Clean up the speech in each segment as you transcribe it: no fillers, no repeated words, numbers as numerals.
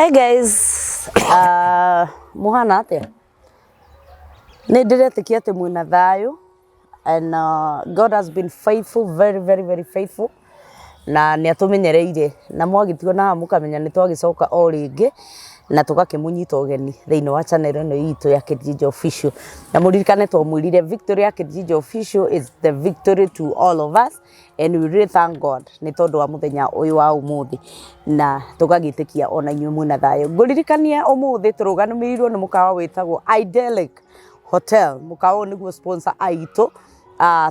Hey guys, muhana atia? Nĩ ndĩretĩkia atĩ mwĩna thayũ and God has been faithful, very very very faithful na nĩ atũmenyereire na mwagĩtuona haha mũkamenya nĩ twagĩcoka o rĩngĩ na tũgakĩmũnyita ũgeni thĩinĩ wa channel ĩno itũ ya Kĩnjinja Official. Na mũririkane twamwĩrire victory ya Kĩnjinja Official is the victory to all of us and we really thank God nĩ tondũ wa mũthenya ũyũ wa ũmũthĩ na tũgagĩtĩkia ona inyuĩ mwĩna thayũ. Ngũririkanie ũmũthĩ tũrũgamĩrĩirwo nĩ mũkawa wĩtagwo Idyllic Hotel. Mũkawa ũyũ nĩguo sponsor aitũ.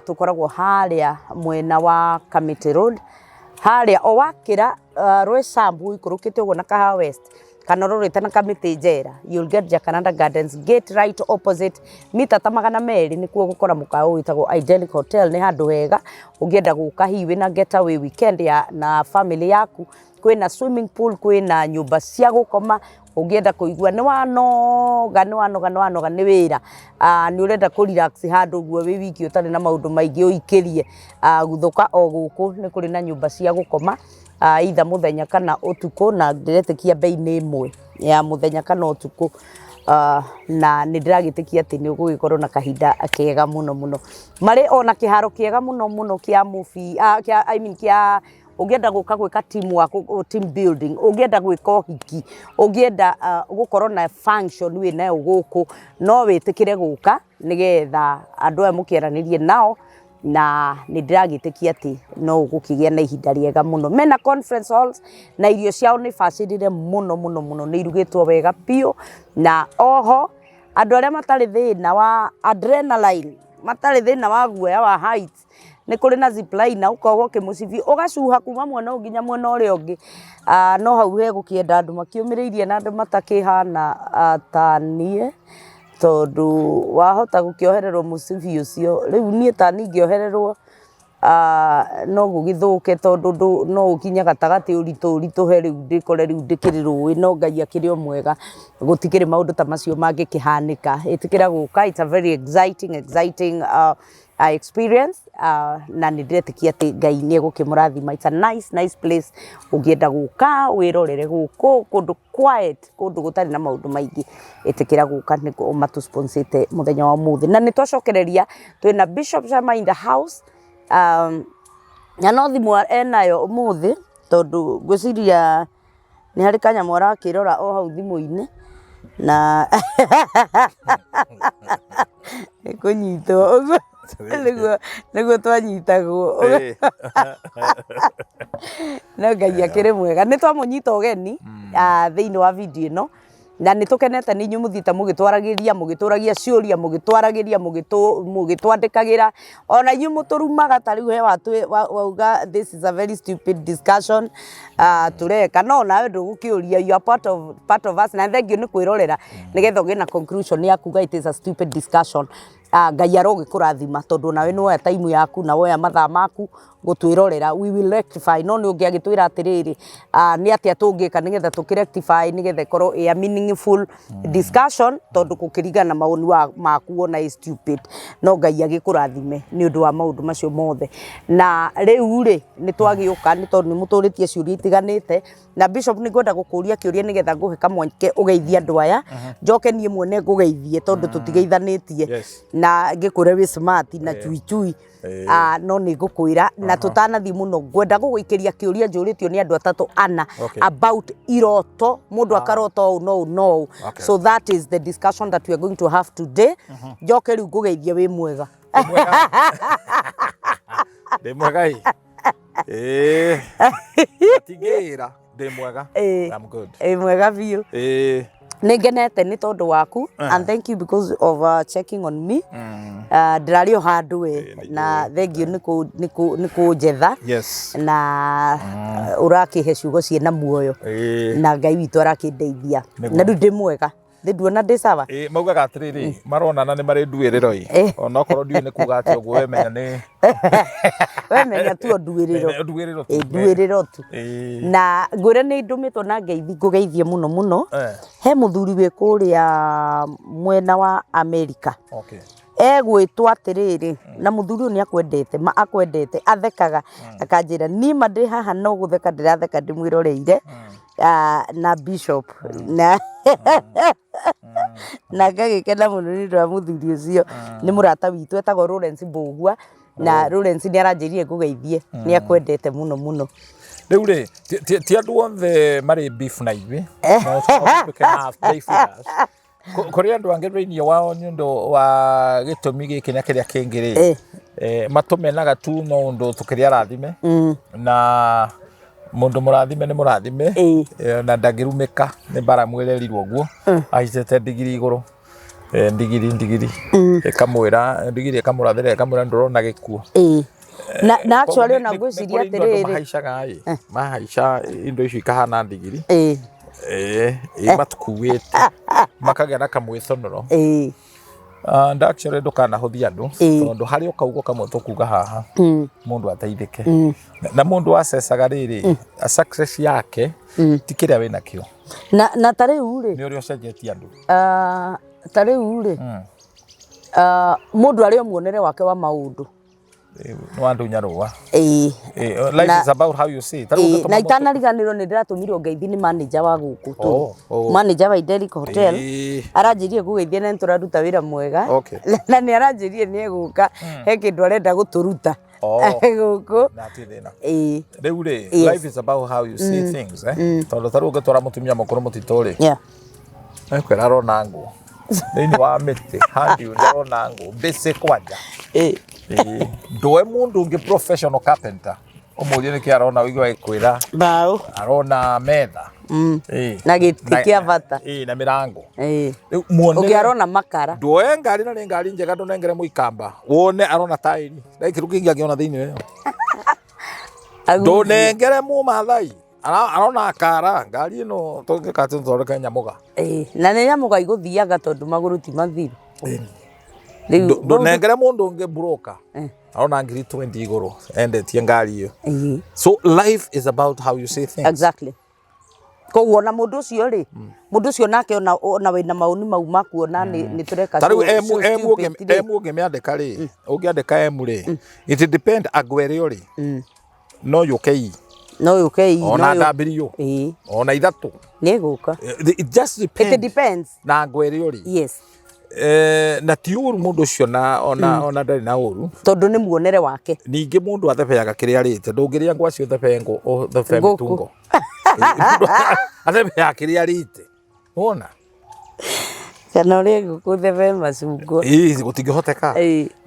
Tũkoragwo harĩa mwena wa Kamiti Road harĩa o wakĩra Roysambu ũikũrũkĩte ũguo na Kahawa West kana ũrorete na Kamiti Njera, you'll get Jacaranda Gardens gate right opposite mita ta 200 nĩkuo gũkora mũkawa ũyũ wĩtagwo Idyllic Hotel. Nĩ handũ hega ũngĩenda gũka hihi wĩna getaway weekend ya na family yaku. Kwĩna swimming pool, kwĩna nyũmba cia gũkoma. Ũngĩenda kũigua nĩ wanoga nĩ wanoga nĩ wanoga nĩ wĩra, nĩ ũrenda kũ relax handũ ũguo wĩ wiki ũtarĩ na maũndũ maingĩ ũikĩrie, guthũka o gũkũ nĩ kũrĩ na nyũmba cia gũkoma, either mũthenya kana ũtukũ, na ndĩretĩkia bei nĩ ĩmwe ya mũthenya kana ũtukũ. Na nĩ ndĩragĩtĩkia atĩ nĩ ũgũgĩkorwo na kahinda kega mũno mũno. Marĩ ona kĩharo kĩega mũno mũno kĩa mũbira, kĩa I mean kĩa ũngĩenda gũka gwĩka team work, team building, ũngĩenda gwĩka ũhiki, ũngĩenda gũkorwo na function wĩnayo gũkũ, no wĩtĩkĩre gũka nĩgetha andũ aya mũkĩaranĩrie nao, na nĩ ndĩragĩtĩkia atĩ no ũgũkĩgĩa na ihinda rĩega mũno. Mena conference halls na irio ciao nĩ bacĩrĩre mũno mũno mũno, nĩ irugĩtwo wega biũ. Na oho andũ arĩa matarĩ thĩna wa adrenaline, matarĩ thĩna wa guoya wa heights, nĩ kũrĩ na zipliner, ũkohwo kĩmũcibi ũgacuha kuma mwena ũyũ nginya mwena ũrĩa ũngĩ. No hau hegũkĩenda andũ makĩũmĩrĩirie na andũ matakĩhana ta niĩ, tondũ wahota gũkĩohererwo mũcibi ũcio. Rĩu niĩ ta niĩ ingĩohererwo no gũgĩthũke, tondũ no ũkinye gatagatĩ ũritũ ũritũhe rĩu ndĩkore rĩu ndĩkĩrĩ rũĩ, no Ngai akĩrĩ o mwega, gũtikĩrĩ maũndũ ta macio mangĩkĩhanĩka. Ĩtĩkĩra gũka, it's a very exciting exciting experience, na nĩ ndĩretĩkia atĩ Ngai nĩ egũkĩmũrathima. It's a nice nice place ũngĩenda gũka wĩrorere gũkũ, kũndũ quiet, kũndũ gũtarĩ na maũndũ maingĩ. Ĩtĩkĩra gũka, nĩguo matũ-sponsor-ĩte mũthenya wa ũmũthĩ. Na nĩ twacokereria twĩna Bishop Shama in the house, na no thimũ enayo ũmũthĩ, tondũ ngwĩciria nĩ harĩ kanyamũ arakĩrora o hau thimũ-inĩ na nĩ kũnyitwo ũguo nĩguo twanyitagwo, no Ngai akĩrĩ mwega. Nĩ twamũnyita ũgeni thĩinĩ wa video ĩno na nĩ tũkenete nĩ inyuĩ mũthiĩte mũgĩtwaragĩria, mũgĩtũragia ciũria, mũgĩtwaragĩria, mũgĩtwandĩkagĩra, ona inyuĩ mũtũrumaga. Ta rĩu he wauga this is a very stupid discussion tũreka, no nawe ndũgũkĩũria, you are part of us, na thank you nĩ kwĩrorera nĩgetha ũgĩe na conclusion ya kuga it is a stupid discussion. Ngai arogĩkũrathima, tondũ nawe nĩ woya time yaku na woya mathaa maku gũtwĩrorera. We will rectify, no nĩ ũngĩagĩtwĩra atĩrĩrĩ, nĩ atĩa tũngĩka nĩgetha tũkĩ-rectify nĩgetha ĩkorwo ĩ a meaningful discussion, tondũ gũkĩringana na mawoni maku ona ĩ stupid, no Ngai agĩkũrathime nĩ ũndũ wa maũndũ macio mothe. Na rĩu rĩ, nĩ twagĩũka nĩ tondũ nĩ mũtũrĩtie ciũria itiganĩte, na Bishop, nĩ ngwenda gũkũria kĩũria nĩgetha ngũhe kamweke ũgeithie andũ aya, njoke niĩ mwene ngũgeithie, tondũ tũtigeithanĩtie. Na ngĩkwĩre wĩ smart na cui cui. No nĩ ngũkwĩra na tũtanathiĩ mũno, ngwenda gũgũikĩria kĩũria njũrĩtio nĩ andũ atatũ ana about iroto, mũndũ akarota ũũ no ũũ no ũũ. So that is the discussion that we are going to have today. Njoke rĩu ngũgeithie. Wĩ mwega? Ndĩ mwega ĩ. Ĩĩ. Matingĩĩra ndĩ mwega. I'm good. Ĩ mwega biũ. Ĩĩ. Nĩ ngenete nĩ tondũ waku and thank you because of checking on me. Ndĩrarĩ o handũ we Nĩ na thank you nĩ kũnjetha na ũrakĩhe ciugo ciĩna muoyo na Ngai witũ arakĩndeithia. Na rĩu ndĩ mwega, ndĩ nduona ndĩ sawa. Ĩĩ, maugaga atĩrĩrĩ, maronana nĩ marĩ nduĩrĩro ĩ. Onokorwo ndiũĩ nĩ kuga atĩa ũguo, we menya nĩ We menya tu o nduĩrĩro. Nduĩrĩro tu. Ĩ, nduĩrĩro tu. Na ngwĩre nĩ ndũmĩtwo na ngeithi, ngũgeithie mũno mũno. He mũthuri wĩ kũrĩa mwena wa Amerika. Egwĩtwo atĩrĩrĩ, na mũthuri ũyũ nĩ akwendete, ma akwendete, athekaga, akanjĩra niĩ ma ndĩ haha no gũtheka ndĩratheka ndĩmwĩroreire, na Bishop, na ngagĩkena mũno nĩ ũndũ wa mũthuri ũcio, nĩ mũrata witũ etagwo Lawrence Mbũgua, na Lawrence nĩ aranjĩrire ngũgeithie, nĩ akwendete mũno mũno. Rĩu rĩ, ti andũ othe marĩ beef na ithuĩ, no we can have beef with us. Kũrĩ andũ angĩ thĩinĩ wao nĩ ũndũ wa gĩtũmi gĩkĩ na kĩrĩa kĩngĩ rĩ, matũmenaga tu no ũndũ tũkĩrĩ arathime, na mũndũ mũrathime nĩ mũrathime, na ndangĩrumĩka nĩ mbaramu ĩrerirwo ũguo, ahaicĩte ndigiri igũrũ, ndigiri ndigiri ĩkamwĩra, ndigiri ĩkamũrathĩra ĩkamwĩra ndũrona gĩkuũ. Na actually Koguo ona nĩ ngwĩciria kũrĩ indo andũ atĩrĩrĩ, mahaicaga ĩ, mahaica indo icio ikahana ndigiri, matukuĩte makagĩa na kamwĩconoro. And actually ndũkanahũthie andũ, tondũ harĩ o kaugo kamwe tũkuga haha mũndũ ateithĩke. Na mũndũ acecaga rĩrĩ, success yake ti kĩrĩa wĩnakĩo, Na ta rĩu rĩ, nĩ ũrĩa ũcenjetie andũ. Ta rĩu rĩ, mũndũ arĩ o muonere wake wa maũndũ. Nĩ wandunya rũa. Life is about how you see. Ta rĩu ũngĩtũma Na itanariganĩrwo nĩ ndĩratũmirwo ngeithi nĩ manager wa gũkũ tũrĩ. Manager wa Idelic Hotel aranjĩrire ngũgeithie na nĩ tũraruta wĩra mwega. Na nĩ aranjĩrire nĩ egũka, he kĩndũ arenda gũtũruta gũkũ. Na ti thĩna. Rĩu rĩ, life is about how you see things, eh? Tondũ ta rĩu ũngĩtwara mũtumia mũkũrũ mũtitũ rĩ, ekwĩra arona ngũ thĩinĩ wa mĩtĩ, handi arona ngũ mbĩcĩ kwanja. Ndũe mũndũ ũngĩ professional carpenter ũmũrie nĩkĩ arona, ũigue agĩkwĩra mbaũ, arona metha. Na gĩtĩ kĩa bata. Na mĩrango. Rĩu muonere Ũngĩ arona makara. Ndũoe ngari na nĩ ngari njega, ndũnengere mũikamba wone arona taĩri na kĩndũ kĩngĩ angĩona thĩinĩ weyo. Ndũnengere mũmathai arona kara ngari ĩno tũngĩka atĩ tũthondeke nyamũga. Na nĩ nyamũga igũthiaga tondũ magũrũ ti mathiru. Rĩu Ndũnengere mũndũ ũngĩ broker arona ngiri 20 igũrũ endetie ngari ĩyo. So life is about how you see things. Exactly. Koguo ona mũndũ ũcio rĩ, mũndũ ũcio nake ona wĩna maũni mau makuona nĩ tũreka Ta rĩu show M M stupid rĩ. M ũngĩmĩandĩka rĩ, ũngĩandĩka M rĩ, it depend ango ĩrĩa ũrĩ, no yũke I, No yũke I, ona no W, ona ithatũ. Nĩ ĩgũka. It just depends. It depends. Na ango ĩrĩa ũrĩ. Na ti ũru mũndũ ũcio na ona ndarĩ na ũru, Tondũ nĩ muonere wake. Ningĩ mũndũ athebeaga kĩrĩa arĩte, ndũngĩrĩa ngwaci ũthebee ngũ, ũthebee Ngũkũ. mĩtungo. Mũndũ athebeaga kĩrĩa arĩte, wona. Kana ũrĩe ngũkũ ũthebee macungwa. Ĩĩ, gũtingĩhoteka.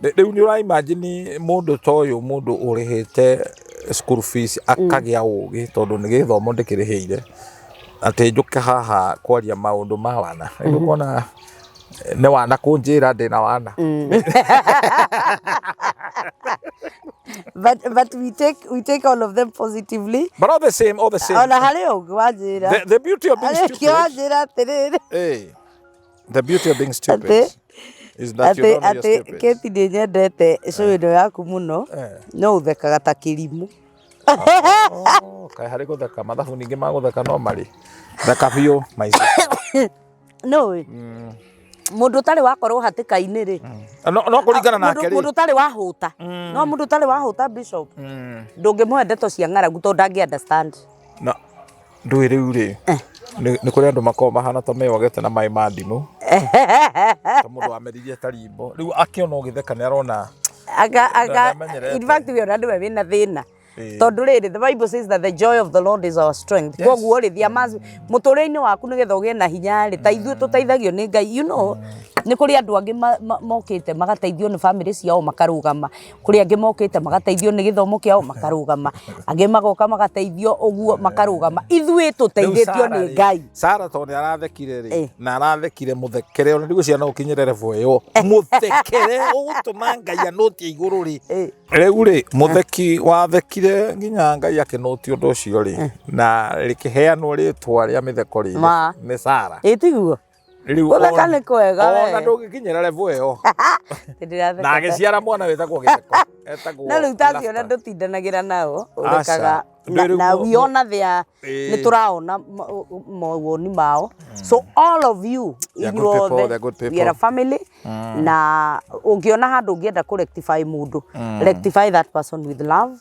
Rĩu nĩ ũra imagine mũndũ ta ũyũ, mũndũ ũrĩhĩte school fees akagĩa ũgĩ, tondũ nĩ gĩthomo ndĩkĩrĩhĩire, atĩ njũke haha kwaria maũndũ ma wana, rĩu ũkona nĩ wana kũnjĩra ndĩna wana. But we take all of them positively. But all the same, all the same. Ona harĩ ũngĩ wanjĩra. The beauty of being Harĩ ũngĩ stupid. wanjĩra atĩrĩrĩ. Hey, the beauty of being stupid is that you Atĩ don't know you're atĩ stupid. Kate, nĩ nyendete show ĩno yaku mũno, no ũthekaga ta kĩrimũ. Oh, kaĩ harĩ gũtheka mathabu ningĩ ma gũtheka no marĩ theka biũ my sister. No mũndũ ũtarĩ wakorwo hatĩka-inĩ rĩ, No kũringana nake mũndũ rĩ, ũtarĩ wahũta, no mũndũ ũtarĩ wahũta, Bishop, ndũngĩmũhe ndeto cia ng'aragu tondũ ndangĩ understand. Na ndũĩ rĩu rĩ, nĩ kũrĩ andũ makoragwo mahana ta meyogete na maĩ ma ndimũ, ta mũndũ wameririe ta rimbo, rĩu akĩona ũgĩtheka nĩ arona Aka Ndamenyerete. In fact, we ona nĩwe wĩna thĩna, tondũ rĩrĩ, the Bible says that the joy of the Lord is our strength. Koguo rĩ, there must mũtũrĩre-inĩ waku nĩgetha ũgĩe na hinya rĩ, ta ithuĩ tũteithagio nĩ Ngai, nĩ kũrĩ andũ angĩ mokĩte magateithio nĩ bamĩrĩ ciao makarũgama, kũrĩ angĩ mokĩte magateithio nĩ gĩthomo kĩao makarũgama, angĩ magoka magateithio ũguo makarũgama, ithuĩ tũteithĩtio nĩ Ngai. Sara tondũ nĩ arathekire rĩ, na arathekire mũthekere, ona ndigwĩciria no ũkinyĩre level ĩyo mũthekere ũgũtũma Ngai anũtie igũrũ rĩ. Rĩu rĩ, mũtheki wathekire nginya Ngai akĩnũtia ũndũ ũcio rĩ, na rĩkĩheanwo rĩtwa rĩa mĩtheko rĩ, Ma. nĩ Sara. Ĩ tiguo? Rĩu Gũtheka nĩ kwega ona we. ndũngĩkinyĩra level ĩyo. Ndĩratheka Na agĩciara mwana wĩtagwo gĩtheko, etagwo No rĩu taciona Laughter. ndũtindanagĩra nao, Aca. ũrekaga na, Rĩu na we honor their, nĩ tũraona mawoni mao. So all of you, They are good people, inyuothe, they are good we are a people. family. Na ũngĩona handũ ũngĩenda kũ rectify mũndũ, rectify that person with love,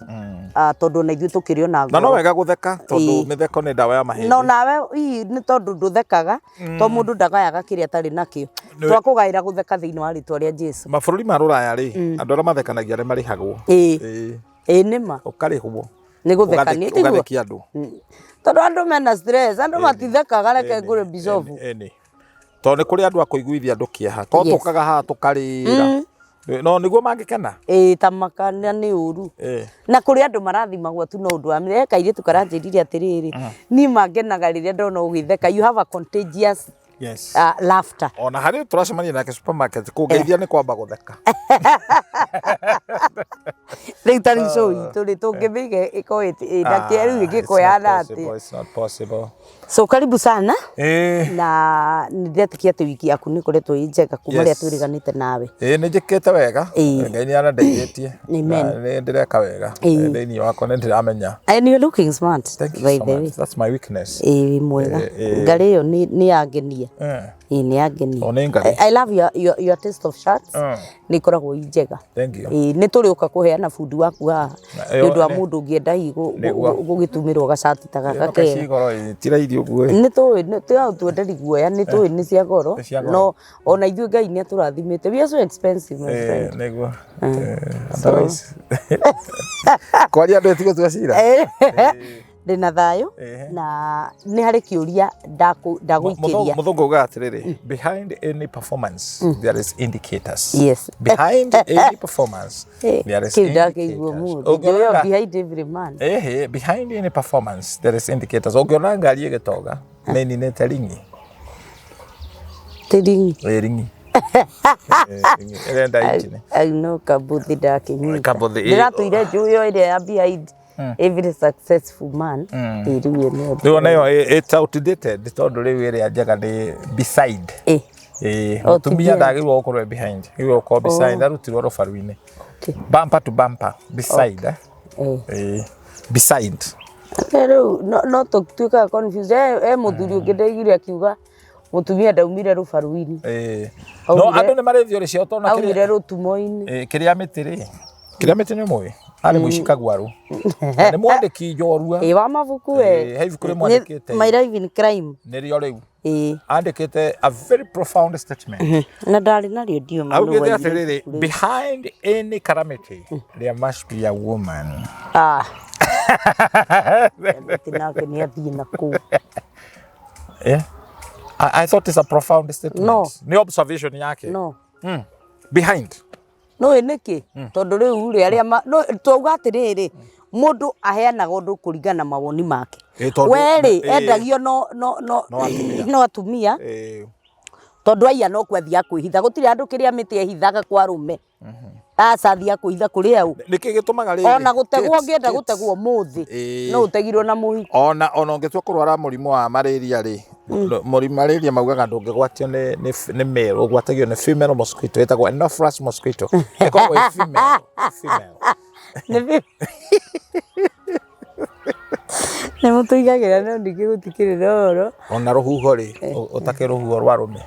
tondũ ona ithuĩ tũkĩrĩ ona Na no ngoro. wega gũtheka tondũ Ĩĩ. mĩtheko nĩ ndawa ya mahĩndĩ. No nawe hihi nĩ tondũ ndũthekaga, to mũndũ ndagayaga kĩrĩa atarĩ nakĩo. Twakũgaĩra gũtheka thĩinĩ wa rĩtwa rĩa Jesu. Mabũrũri ma rũraya rĩ, andũ arĩa mathekanagia nĩ marĩhagwo. Ĩĩ. Ĩĩ. Ĩĩ nĩma. Ũkarĩhwo. Nĩ gũthekania tiguo? Ũgathekia andũ. Tondũ andũ mena stress, andũ matithekaga, reke ngũre bicobu. Ĩni. Tondũ nĩ kũrĩ andũ a kũiguithia andũ kĩeha. Korwo Yes. tũkaga haha tũkarĩra. No nĩguo mangĩkena. Ĩĩ ta makana nĩ ũru. Ĩĩ. Na kũrĩ andũ marathimagwo tu no ũndũ wa he kairĩtu karanjĩrire atĩrĩrĩ, niĩ mangenaga rĩrĩa ndona ũgĩtheka, you have a contagious Yes. Laughter. Ona harĩ tũracemania nake supermarket kũngeithia nĩ kwamba gũtheka. Rĩu ta rĩu show itũ rĩ, tũngĩmĩiga ĩkorwo ĩna kĩrĩu ĩngĩkorwo yahana atĩa? It's not possible. So karibu sana. Eh. Na nĩ ndĩretĩkia atĩ wiki yaku nĩ ĩkoretwo ĩ njega kuma rĩrĩa Yes. twĩrĩganĩte nawe. Ĩĩ nĩ njĩkĩte wega. Ĩĩ. Ngai nĩ arandeithĩtie. Amen. Na nĩ ndĩreka wega. Ĩĩ. Thĩinĩ wakwa nĩ ndĩramenya. And you're looking smart, Thank you by so the way. much. That's my weakness. Ĩĩ wĩ mwega. Ĩĩ, ĩĩ. Ngarĩ ĩyo nĩ yangenia. Eh. Ĩĩ nĩ yangenia. O nĩ ngarĩ. I love your taste of shirts. Nĩ ikoragwo i njega. Thank you. Ĩĩ nĩ tũrĩũka kũheana bundi waku haha Na nĩ ĩyo ũndũ wa nĩ- mũndũ ũngĩenda hihi Nĩguo. gũgĩtumĩrwo gacati ta gaka Ĩno kega. kaci goro ĩ, ti raithi ũguo ĩ. Nĩ tũĩ nĩ twenderia guoya, nĩ tũĩ nĩ cia goro, Nĩ cia goro. no ona ithuĩ Ngai nĩ atũrathimĩte. We are so expensive, my Eh, friend. nĩguo. Eh, otherwise kwaria andũ ĩtigũtua cira. Ndĩna thayũ. Ehe. Na nĩ harĩ kĩũria ndagũikĩria. Mũthũngũ augaga atĩrĩrĩ, behind any performance there is indicators. Yes. Behind any performance there is Kĩu ndakĩigua indicators. mũthĩ. Ũngĩona Njũĩ behind every man. Ehe, behind any performance there is indicators. Ũngĩona ngari ĩgĩtoga nĩ ĩninĩte ringi. Ti ringi. Ĩ ringi. Ĩ, ringi. Ĩrenda injini. I know kabuthi ndakĩnyita. Kabuthi, ĩ. Ndĩratũire njũĩ ĩrĩa ya behind every successful man. Ĩ rĩu ĩyo nĩyo. Rĩu ona ĩyo it's outdated tondũ rĩu ĩrĩa njega nĩ beside. Ĩ. Ĩ, Oh, ti mũtumia behind. ndagĩrĩirwo gũkorwo e behind, agĩrĩirwo gũkorwo beside, arutirwo rũbaru-inĩ. Okay. Bumper to bumper, beside. Eh? Ĩ. Ĩ, beside. Rĩu no tũtuĩkaga confused. He mũthuri ũngĩ ndaiguire akiuga mũtumia ndaumire rũbaru-inĩ. Ĩ. No andũ nĩ marĩ theory ciao tondũ Aumire rũtumo-inĩ. Ĩ, kĩrĩa mĩtĩ rĩ, kĩrĩa mĩtĩ nĩ ũmũĩ? Arĩ mũici kaguarũ. Na nĩ mwandĩki njorua. Ĩ wa mabuku we. Ĩ, he ibuku rĩmwe andĩkĩte. My Life in Crime. Nĩrĩo rĩu. Ĩ. Andĩkĩte a very profound statement. Na ndarĩ narĩo ndiũ ma nũ Augĩte waiyire atĩrĩrĩ, ibuku rĩu. behind any calamity there must be a woman. Ah. Mĩtĩ nake nĩ athiĩ na kũu. Yeah. I thought it's a profound statement. No. Nĩ observation yake. No. Behind. Nũĩ nĩkĩ? Tondũ rĩu rĩ arĩa twauga atĩrĩrĩ, mũndũ aheanaga ũndũ kũringana na mawoni make. Ĩ, tondũ- We rĩ, ĩ. endagio No atumia. no atumia Eh, tondũ aiya no kwathiaga kwĩhitha, gũtirĩ handũ kĩrĩa mĩtĩ ehithaga kwa arũme. Aca athiaga kwĩhitha kũrĩ au. Nĩkĩ gĩtũmaga rĩrĩ? Ona gũtegwo Kate, ũngĩenda Kate. gũtegwo ũmũthĩ Ĩ. no ũtegirwo na mũhiki. Ona ũngĩtua kũrwara mũrimũ wa malaria rĩ, mũrimũ malaria maugaga ndũngĩgwatio nĩ male, ũgwatagio nĩ female mosquito, ĩtagwo Anopheles mosquito. Ĩkoragwo ĩ female, female. Nĩ mũtũigagĩra no ningĩ gũtikĩrĩ na ũhoro. Ona rũhuho rĩ, ũtakĩ rũhuho rwa arũme.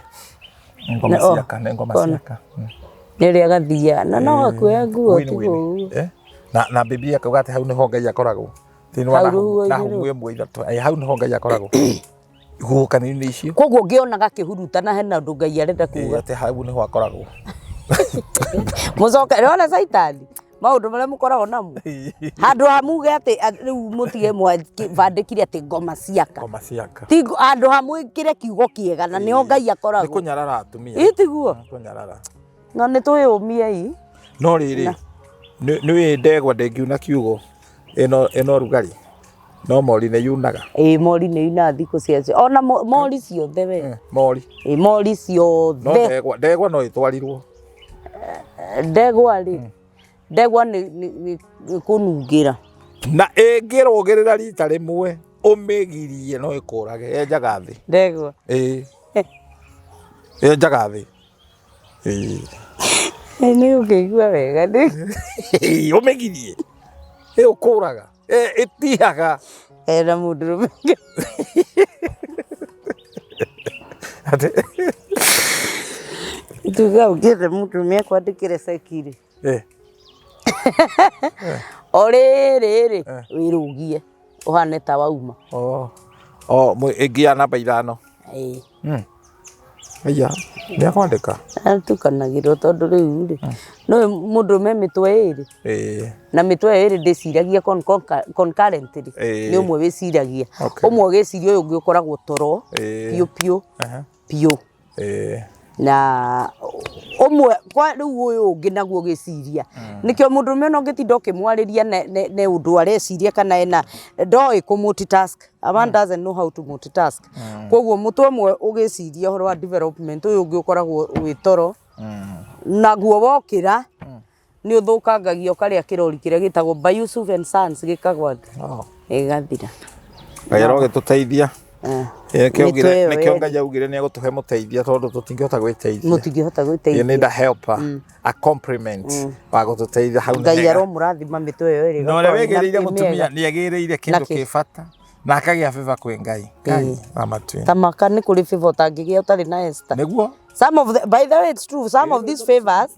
Ngoma ciaka, nĩ ngoma ciaka. Nĩ ũrĩa gathiaga na no gakuoya nguo Win, tigo win. ũguo. Eh? Na Biblia akauga atĩ hau nĩho Ngai akoragwo. Thĩinĩ wa Hau Nahumu rũhuho-inĩ Nahumu rũu. ĩmwe ithatũ. Eh, hau nĩho Ngai akoragwo. Ihuhũkanio-inĩ icio. Koguo ũngĩona gakĩhurutana hena ũndũ Ngai arenda kuga. Atĩ hau nĩho akoragwo. Mũcoke rona Caitani maũndũ marĩa mũkoragwo namo. Handũ ha muge atĩ rĩu mũtige mwabandĩkire atĩ ngoma ciaka. Ngoma ciaka. Ti handũ ha mwĩkĩre kiugo kĩega na nĩho Ngai Nĩ akoragwo. kũnyarara atumia. Ĩ tiguo? Nĩ kũnyarara. No nĩ twĩyũmiei. No rĩrĩ, nĩ ndegwa ndĩngiuna kiugo ĩno rugarĩ. No mori nĩ yunaga. Ĩ mori nĩ yunaga thikũ ciacio. Ona mori ciothe we. Mori. Ĩ mori No ciothe. ndegwa no ĩtwarirwo. Ndegwa rĩ, ndegwa nĩ kũnungĩra. Na ĩngĩrũgĩrĩra rita rĩmwe ũmĩgirie no ĩkũrage, yenjaga thĩ. Ndegwa. Ĩĩ. Yenjaga thĩ. Ĩĩ. Nĩ ũkĩigua wega nĩ. Ũmĩgirie. Ĩũkũraga. Ĩtihaga. Ena mũndũrũme. Atĩ. Ituga ũngĩethe mũtumia akwandĩkĩre ceki rĩ. O rĩrĩ rĩ, wĩrũgie ũhane ta wauma. Oh. Oh, ĩngĩ ya namba 5. Ĩĩ. Aya, nĩ akwandĩka. Atukanagĩrwo tondũ rĩu rĩ, nĩũĩ mũndũrũme mĩtwe ĩrĩ. Na mĩtwe ĩyo ĩrĩ ndĩciragia concurrently. Nĩ ũmwe wĩciragia. Ũmwe ũgĩciria ũyũ ũngĩ ũkoragwo toro biũ biũ biũ. Na ũmwe kwa rĩu ũyũ ũngĩ naguo ũgĩciria. Nĩkĩo mũndũrũme ona ũngĩtinda ũkĩmwarĩria nĩ ũndũ areciria kana ena ndoĩ kũ multitask. A man doesn't know how to multitask. Koguo mũtwe ũmwe ũgĩciria ũhoro wa development ũyũ ũngĩ ũkoragwo wĩ toro. Naguo wokĩra nĩ ũthũkangagia ũkarĩa kĩrori kĩrĩa gĩtagwo by Yusuf and Sons gĩkagwa thĩ. Gĩgathira. Ngai arogĩtũteithia. Nĩkĩo Mĩtwe augire ĩyo nĩkĩo yerĩ. Ngai augire nĩ egũtũhe mũteithia tondũ tũtingĩhota gwĩteithia. Mũtingĩhota You gwĩteithia. need a helper, a compliment wa gũtũteithia hau nĩ Ngai hega. aromũrathima mĩtwe ĩyo ĩrĩ Na ũrĩa ĩgakorwo ĩna wĩgĩrĩire ĩ mũtumia mĩega. nĩ agĩrĩire kĩndũ Nakĩ? kĩ bata na akagĩa favor kwĩ Ngai. Ngai wa matu-inĩ. Ta maka nĩ kũrĩ favor ũtangĩgĩa ũtarĩ na Esther. Nĩguo. Some of the, by the way it's true, some of these favors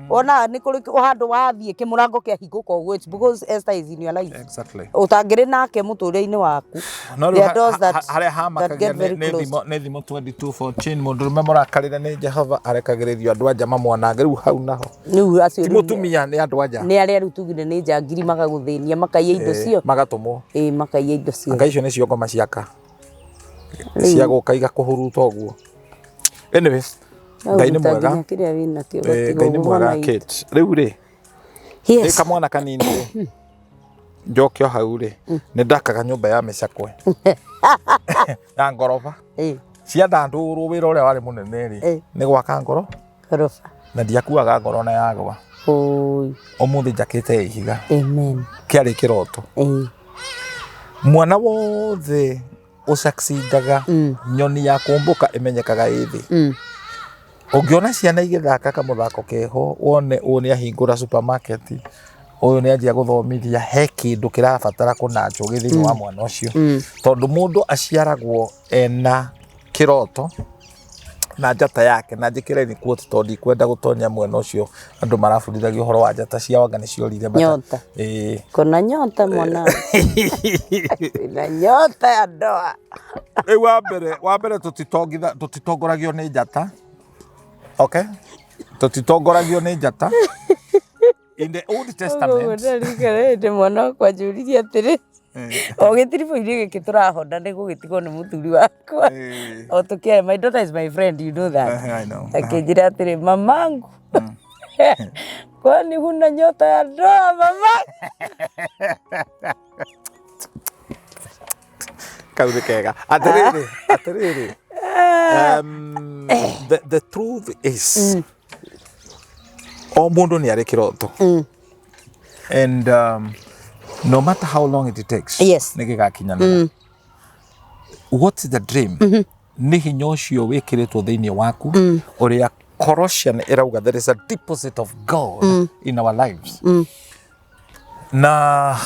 ona nĩ kũrĩ handũ wathiĩ kĩmũrango kĩahingũka ũguo, it's because Esther is in your life. Exactly. Ũtangĩrĩ nake mũtũrĩre-inĩ waku. No There rĩu are doors that, harĩa that hamakagia get very nĩ closed. thimo nĩ thimo 22:14 mũndũrũme mũrakarĩre nĩ Jehova arekagĩrĩrio andũ anja mamwanange rĩu hau naho. Rĩu acio Ti rĩu mũtumia nĩ andũ anja. nĩ arĩa rĩu tugire nĩ njangiri magagũthĩnia makaiya indo cio. Magatũmwo. Ĩĩ makaiya indo ciothe. Anga icio nĩcio ngoma ciaka cia gũka igakũhuruta ũguo. Anyway, Ngai nĩ Ũgahuruta mwega. nginya kĩrĩa wĩnakĩo Ngai ũgatigwo nĩ ũguo mwega mwana witũ. Kate. Rĩu rĩ, ndĩ Yes. kamwana kanini rĩ, njoke o hau rĩ, nĩ ndakaga nyũmba ya mĩcakwe ya ngoroba. Ciathandũrwo wĩra ũrĩa warĩ mũnene rĩ, nĩ gwaka ngoro Ngoroba. Na ndiakuaga ngoro na yagwa. Ũi. Ũmũthĩ njakĩte ya ihiga. Amen. Kĩarĩ kĩroto. Mwana wothe ũsucceedaga nyoni ya kũmbũka ĩmenyekaga ĩ thĩ. Ũngĩona ciana igĩthaka kamũthako keho wone ũyũ nĩ ahingũra supermarket, ũyũ nĩ anjia gũthomithia, he kĩndũ kĩrabatara kũnanjwo gĩ thĩinĩ wa mwana ũcio. Tondũ mũndũ aciaragwo ena kĩroto na njata yake, na njĩkĩre in quote tondũ ndikwenda gũtonya mwena ũcio andũ marabundithagia ũhoro wa njata ciao anga nĩ ciorire. Nyota. Ĩĩ. Kuna nyota mwanangu. Na nyota ya ndoa. Rĩu wa mbere tũtitongoragio nĩ njata. Okay? Tũtitongoragio nĩ njata. In the Old Ũguo Testament, ndarikana hĩndĩ mwana wakwa anjũririe atĩrĩ, o gĩtiribũ-inĩ gĩkĩ tũrahonda nĩ gũgĩtigwo nĩ mũthuri wakwa. O tũkĩaria, my daughter is my friend, you know that. I know. Akĩnjĩra atĩrĩ, mamangu, kwani huna nyota ya ndoa mama? Kau nĩ kega. Atĩrĩrĩ, atĩrĩrĩ. The truth is, o mũndũ nĩ arĩ kĩroto. And no matter how long it takes, nĩ gĩgakinyanĩra. What's the dream? Nĩ hinya ũcio wĩkĩrĩtwo thĩinĩ waku ũrĩa Colossian ĩrauga there is a deposit of God in our lives. Na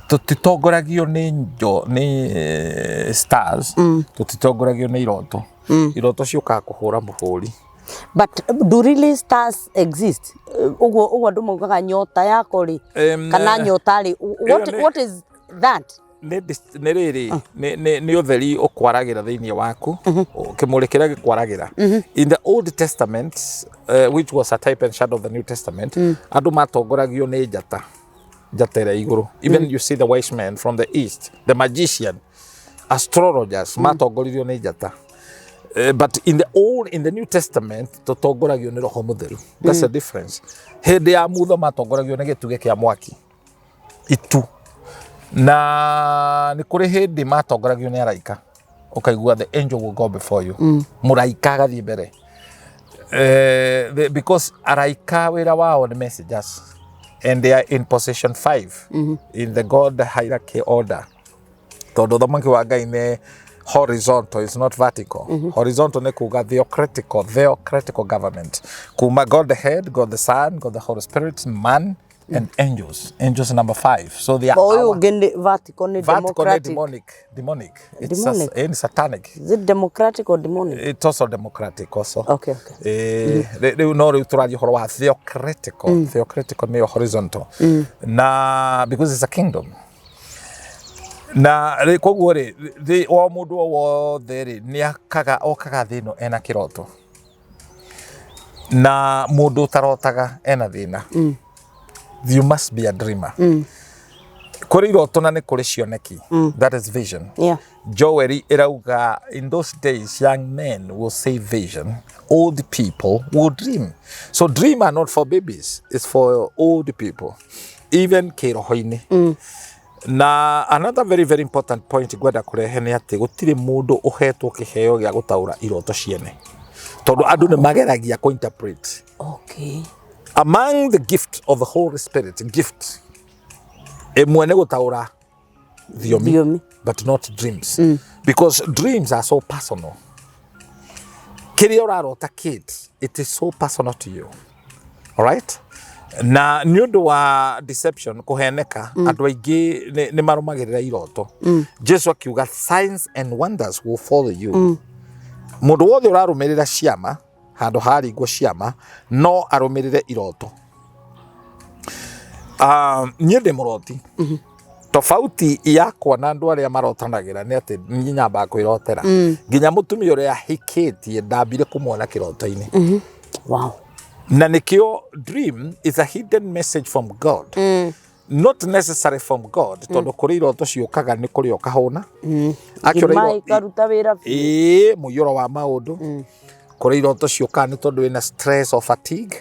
tũtitongoragio nĩ njo nĩ stars, tũtitongoragio nĩ iroto. Iroto ciũkaga kũhũra mũhũri. But do really stars exist? Ũguo ũguo andũ maugaga nyota yako rĩ, kana nyota rĩ, what, ĩyo what is that? Nĩ rĩrĩ nĩ ũtheri ũkwaragĩra thĩinĩ waku, kĩmũrĩ kĩrĩa gĩkwaragĩra. In the Old Testament, which was a type and shadow of the New Testament, andũ matongoragio nĩ njata, njata ĩrĩa igũrũ. Even you see the wise men from the east, the magician, astrologers, matongoririo nĩ njata. But in the New Testament tũtongoragio nĩ Roho Mũtheru. That's the difference. Hĩndĩ ya Mutha matongoragio nĩ gĩtugĩ kĩa mwaki, itu, na nĩ kũrĩ hĩndĩ matongoragio nĩ araika, ũkaigua the angel will go before you, mũraika agathiĩ mbere. Because araika wĩra wao nĩ messengers and they are in position 5 in the God hierarchy order, tondũ ũthamaki wa Ngai nĩ horizontal, it's not vertical. Horizontal nĩ kuga theocratical government, kuma God the head, God the Son, God the Holy Spirit, man. And angels. Angels number five. So they are Ũyũ our ũngĩ nĩ vertical, nĩ vertical nĩ democratic. demonic. Demonic. It's Demonic. Satanic. Is it democratic or demonic? It's also democratic also. Okay. Rĩu no rĩu tũraria ũhoro wa theocratical. Theocratical nĩyo horizontal. Na because it's a kingdom. Na koguo rĩ, o mũndũ o wothe rĩ nĩ akaga okaga thĩ ĩno ena kĩroto. Na mũndũ ũtarotaga ena thĩna. You must be a dreamer. Kũrĩ iroto na nĩ kũrĩ cioneki. That is vision. Joel ĩrauga, in those days young men will say vision, old people will dream. So dream are not for babies, it's for old people, even kĩroho-inĩ. Na another very very important point ngwenda kũrehe nĩ atĩ gũtirĩ mũndũ ũhetwo kĩheo gĩa gũtaũra iroto ciene, tondũ andũ nĩ mageragia kũ-interpret. Among the gift of the Holy Spirit, gift ĩmwe nĩ gũtaũra thiomi, Thiomi. But not dreams, because dreams are so personal. Kĩrĩa ũrarota kid, it is so personal to you, alright? Na nĩ ũndũ wa deception, kũheneka, andũ aingĩ nĩ marũmagĩrĩra iroto. Jesu akiuga, "Signs and wonders will follow you." Mũndũ wothe ũrarũmĩrĩra ciama handũ haringwo ciama no arũmĩrĩre iroto. Niĩ ndĩ mũroti. Tofauti yakwa na andũ arĩa marotanagĩra nĩ atĩ niĩ nyambaga kwĩrotera. Nginya mũtumia ũrĩa hikĩtie ndambire kũmuona kĩroto-inĩ. Na nĩkĩo dream is a hidden message from God, not necessary from God, tondũ kũrĩ iroto ciũkaga nĩ kũrĩa ũkahũna. Actually, Ngima ikaruta wĩra biũ. Ĩĩ, mũiyũro wa maũndũ. Kũrĩ iroto ciũkaga nĩ tondũ wĩna stress or fatigue.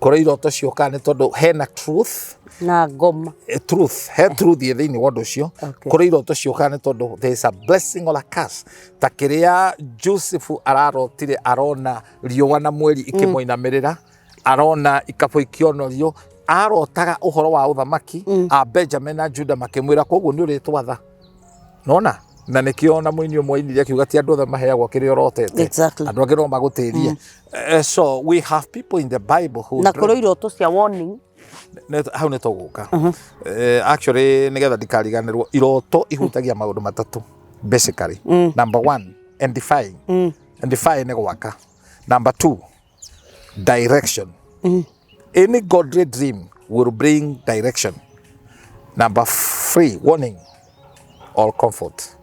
Kũrĩ iroto ciũkaga nĩ tondũ hena truth. Na ngoma. Truth, he truth ĩ thĩinĩ wa ũndũ ũcio. Kũrĩ iroto ciũkaga nĩ tondũ there is a blessing or a curse, ta kĩrĩa Joseph ararotire, arona riũa na mweri ikĩmũinamĩrĩra, arona ikabũ ikĩonorio, arotaga ũhoro wa ũthamaki a Benjamin na Judah makĩmwĩra, koguo nĩ ũrĩtwatha nona. Na nĩkĩo ona mũini ũmwe ainire akiuga ti andũ othe maheagwo kĩrĩa ũrotete. Andũ angĩ no magũtĩrie. So we have people in the Bible who Na dream. kũrĩ iroto cia warning. Hau nĩ tũgũka. Actually, nĩgetha ndikariganĩrwo, iroto ihutagia maũndũ matatũ basically. Number one, edifying. Edifying nĩ gwaka. Number two, direction. Any godly dream will bring direction. Number three, warning or comfort.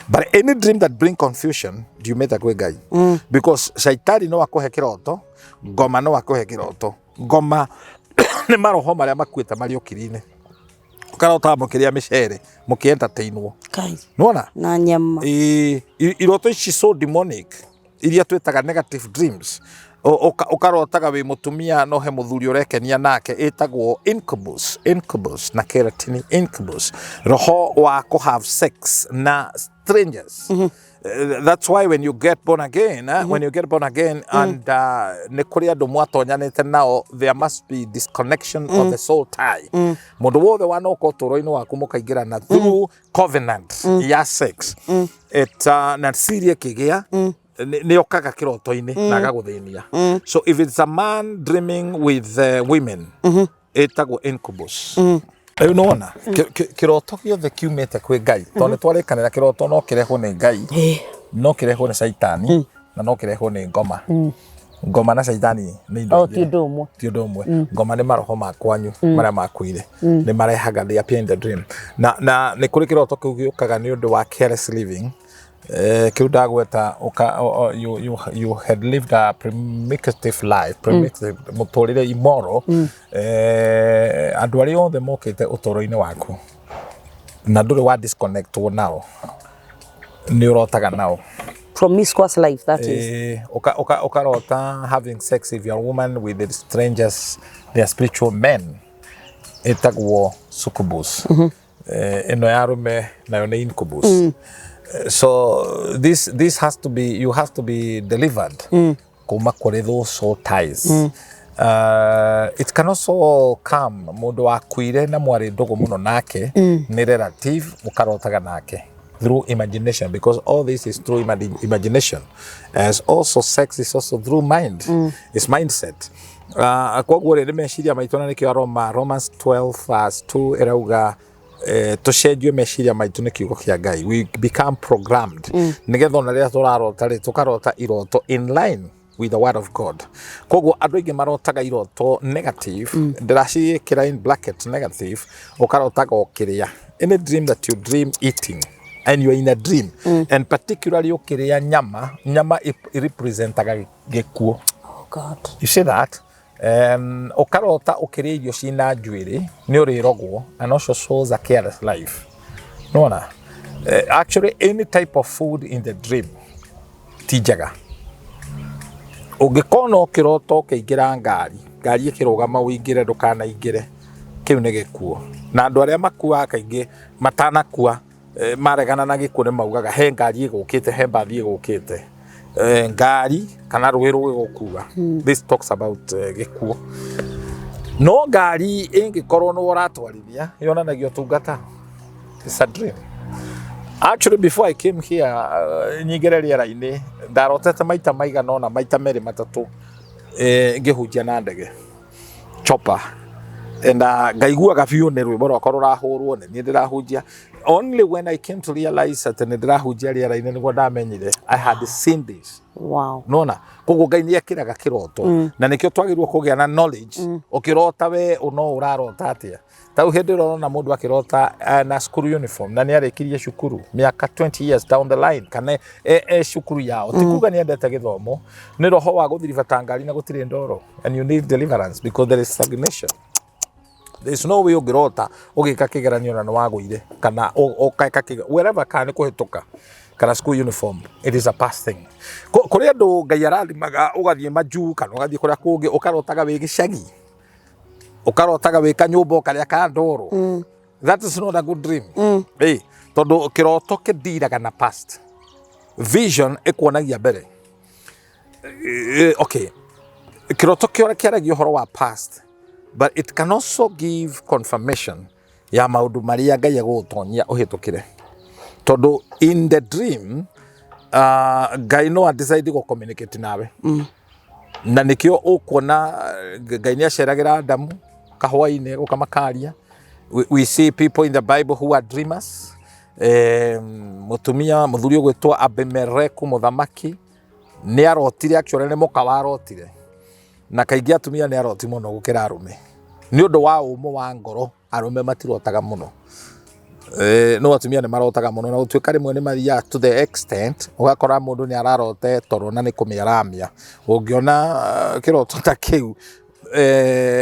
But any dream that bring confusion ndiumĩte kwĩ Ngai, because shaitani no akũhe kĩroto, ngoma no akũhe kĩroto. Ngoma nĩ maroho marĩa makuĩte marĩ ũkiri-inĩ, ũkarotaga mũkĩrĩa mĩcere, mũkĩ-entertainwo. Kai. Nĩwona? Na nyama. Ĩĩ, iroto ici so demonic, iria twĩtaga negative dreams. Ũkarotaga wĩ mũtumia no he mũthuri ũrekenia nake, ĩtagwo incubus. Incubus na kĩratini incubus, roho wa kũ have sex na strangers. That's why when you get born again, when you get born again and nĩ kũrĩ andũ mwatonyanĩte nao, there must be disconnection of the soul tie. Mũndũ wothe wanoka ũtũũro-inĩ waku mũkaingĩrana through covenant ya sex, it na siri ĩkĩgĩa, nĩ okaga kĩroto-inĩ na agagũthĩnia. So if it's a man dreaming with women, ĩtagwo incubus. Rĩu nĩwona kĩroto gĩothe kiumĩte kwĩ Ngai, tondũ nĩ twarĩkanĩra kĩroto no kĩrehwo nĩ Ngai, no kĩrehwo nĩ caitani, na no kĩrehwo nĩ ngoma. Ngoma na caitani nĩ indo O ti igĩrĩ. ũndũ ũmwe. Ti ũndũ ũmwe. Ngoma nĩ maroho ma kwanyu marĩa makuire, nĩ marehaga, they appear in the dream. Na nĩ kũrĩ kĩroto kĩu gĩũkaga nĩ ũndũ wa careless living. Kĩu ndagweta you had lived a primitive life, primitive mũtũrĩre immoral. Andũ arĩa othe mokĩte ũtũũro-inĩ waku na ndũrĩ wa disconnectwo nao, nĩ ũrotaga nao. Promiscuous life, that is. Ukarota having sex, if you're a woman, with the strangers, they are spiritual men, ĩtagwo succubus. Ĩno ya arũme nayo nĩ incubus. So this has to be, you have to be delivered kuma kũrĩ those soul ties. It can also come mũndũ wakuire na mwarĩ ndũgũ mũno nake, nĩ relative, ũkarotaga nake through imagination, because all this is through imagination, as also sex is also through mind. It's mindset. Koguo rĩ, nĩ meciria maitũ, na nĩkĩo Romans 12 verse 2 ĩrauga tũcenjio meciria maitũ nĩ kiugo kĩa Ngai. We become programmed nĩgetha ona rĩrĩa tũrarota rĩ, tũkarota iroto in line with the word of God. Koguo andũ aingĩ marotaga iroto negative, ndĩraciĩkĩra in bracket negative. Ũkarotaga ũkĩrĩa, any dream that you dream eating and you are in a dream, and particularly ũkĩrĩa nyama, nyama representaga gĩkuũ. Oh God. You see that? Ũkarota ũkĩrĩa irio cina njuĩrĩ, nĩ ũrĩrogwo, and also shows a careless life. Nona actually any type of food in the dream ti njega. Ũngĩkona ũkĩrota ũkĩingĩra ngari, ngari ĩkĩrũgama ũingĩre, ndũkanaingĩre, kĩu nĩ gĩkuũ. Na andũ arĩa makuaga kaingĩ matanakua, maregana na gĩkuũ, nĩ maugaga he ngari ĩgũkĩte, he mbathi ĩgũkĩte, ngari kana rũĩ rũgĩgũkua. This talks about gĩkuũ. No ngari ĩngĩkorwo nĩwe ũratwarithia, yonanagia ũtungata. It's a dream. Actually, before I came here, nyingĩre rĩera-inĩ, ndarotete maita maigana ũna, maita merĩ matatũ, ngĩhunjia na ndege, chopper, and ngaiguaga biũ nĩ rwĩmbo rwakwa rũrahũrwo, nĩ niĩ ndĩrahunjia. Only when I came to realize atĩ nĩ ndĩrahunjia rĩera-inĩ nĩguo ndamenyire I had seen this. Nona koguo Ngai nĩ ekĩraga kĩroto, na nĩkĩo twagĩrĩirwo kũgĩa na knowledge. Ũkĩrota we no ũrarota atĩa? Ta rĩu hĩndĩ ĩrĩa ũrona mũndũ akĩrota na school uniform na nĩ arĩkirie cukuru mĩaka 20 years down the line, kana e cukuru yao, ti kuga nĩ endete gĩthomo, nĩ roho wa gũthiribata ngari na gũtirĩ ndoro, and you need deliverance because there is stagnation. There is no way ũngĩrota ũgĩka kĩgeranio na nĩ wagũire, kana ũkeka wherever, kana nĩ kũhĩtũka, kana school uniform, it is a past thing. Kũrĩ andũ Ngai arathimaga, ũgathiĩ majuu kana ũgathiĩ kũrĩa kũngĩ, ũkarotaga wĩ gĩcagi, ũkarotaga wĩ kanyũmba ũkarĩa ka ndoro. That is not a good dream. Tondũ kĩroto kĩndiraga na past, vision ĩkuonagia mbere. Okay, kĩroto kĩo kĩaragia ũhoro wa past, but it can also give confirmation ya maũndũ marĩa Ngai egũgũtonyia ũhĩtũkĩre, tondũ in the dream Ngai no adecide gũ communicate nawe. Na nĩkĩo ũkuona Ngai nĩ aceragĩra Adamu kahwainĩ gũka makaria. We see people in the Bible who are dreamers. Mũtumia, mũthuri ũgwĩtwo Abimeleku, mũthamaki, nĩ arotire. Actually nĩ mũka warotire, na kaingĩ atumia nĩ aroti mũno gũkĩra arũme nĩ ũndũ wa ũmũ wa ngoro. Arũme matirotaga mũno, no atumia nĩ marotaga mũno, na gũtuĩka rĩmwe nĩ mathiaga to the extent ũgakora mũndũ nĩ ararota toro na nĩ kũmĩaramia. Ũngĩona kĩroto ta kĩu,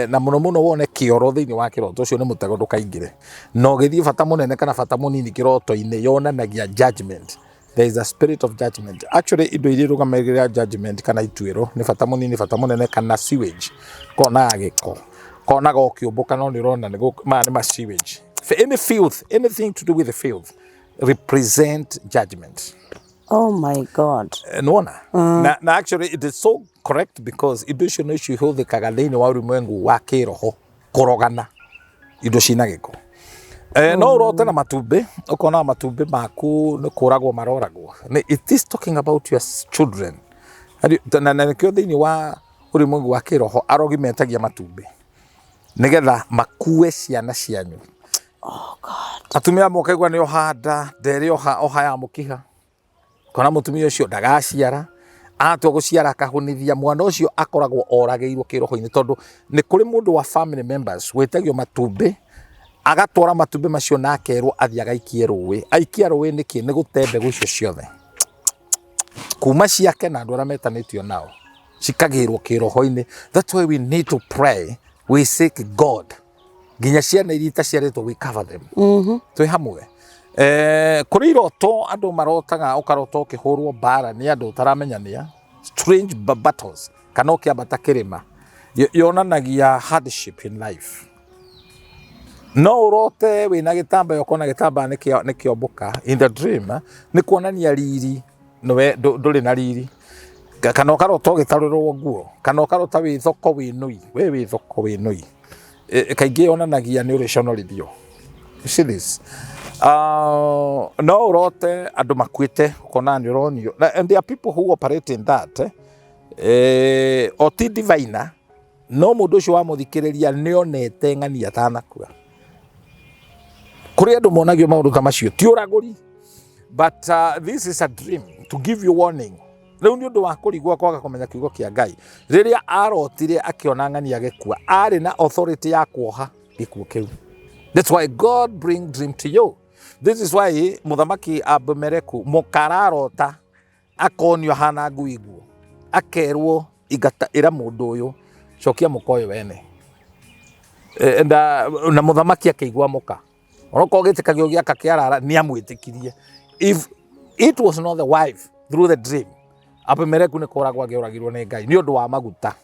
na mũno mũno wone kĩoro thĩinĩ wa kĩroto, ũcio nĩ mũtego, ndũkaingĩre. Na ũgĩthiĩ bata mũnene kana bata mũnini kĩroto-inĩ yonanagia judgment. There is a spirit of judgment. Actually indo iria irũgamagĩrĩra judgment kana ituĩro nĩ bata mũnini, bata mũnene, kana sewage. Konaga gĩko, konaga ũkĩũmbũka, no nĩ ũrona maya nĩ ma sewage. Any filth, anything to do with the filth represent judgment. Oh my God. Nĩwona? Na actually it is so correct because indo icio nĩ icio ihũthĩkaga thĩinĩ wa ulimwengu wa kĩroho kũrogana indo cina gĩko. No ũrote na matumbĩ, ũkona matumbĩ maku nĩ kũragwo maroragwo. It is talking about your children. Na nĩkĩo thĩinĩ wa ulimwengu wa kĩroho arogi metagia matumbĩ nĩgetha makue ciana cianyu. Oh God. Atumia amwe ũkaigua nĩ oha nda nderĩ, oha ya mũkiha, kona mũtumia ũcio ndagaciara, atua gũciara akahũnithia mwana ũcio, akoragwo oragĩirwo kĩroho-inĩ, tondũ nĩ kũrĩ mũndũ wa family members wĩtagio matumbĩ, agatwara matumbĩ macio na akerwo athiĩ agaikie rũĩ. Aikia rũĩ nĩkĩ? Nĩ gũte mbegũ icio ciothe kuma ciake na andũ arĩa metanĩtio nao cikagĩrwo kĩroho-inĩ. That's why we need to pray, we seek God nginya ciana iria itaciarĩtwo, we cover them. Twĩ hamwe? Kũrĩ iroto andũ marotaga, ũkarota ũkĩhũrwo mbara nĩ andũ ũtaramenya nĩa, strange battles, kana ũkĩambata kĩrĩma. Yonanagia hardship in life. No ũrote wĩna gĩtambaya, ũkona gĩtambaya nĩ kĩombũka in the dream, nĩ kuonania riri nĩwe ndũrĩ na riri. Kana ũkarota ũgĩtarũrwo nguo, kana ũkarota wĩ thoko wĩ nũi, we wĩ thoko wĩ nũi. Kaingĩ yonanagia nĩ ũrĩconorithio. You see this? No ũrote andũ makuĩte, ũkona nĩ ũronio. And there are people who operate in that. O ti diviner. No mũndũ ũcio wamũthikĩrĩria nĩonete ng'ani atanakua. Kũrĩ andũ monagio maũndũ ta macio, ti ũragũri, but this is a dream to give you warning. Rĩu nĩ ũndũ wa kũrigwo kwaga kũmenya kiugo kĩa Ngai. Rĩrĩa arotire akĩona ng'ani agĩkua, arĩ na authority ya kuoha gĩkuũ kĩu. That's why God bring dream to you. This is why mũthamaki Abimeleku mũkararota akonio ahana ngui nguo, akerwo ingata ĩra mũndũ ũyũ cokia mũka ũyũ wene. Na mũthamaki akĩigua mũka onokorwo gĩtĩkagio gĩaka kĩarara nĩ amwĩtĩkirie. If it was not the wife through the dream, Abimeleku nĩ kũragwo angĩoragirwo nĩ Ngai nĩ ũndũ wa maguta.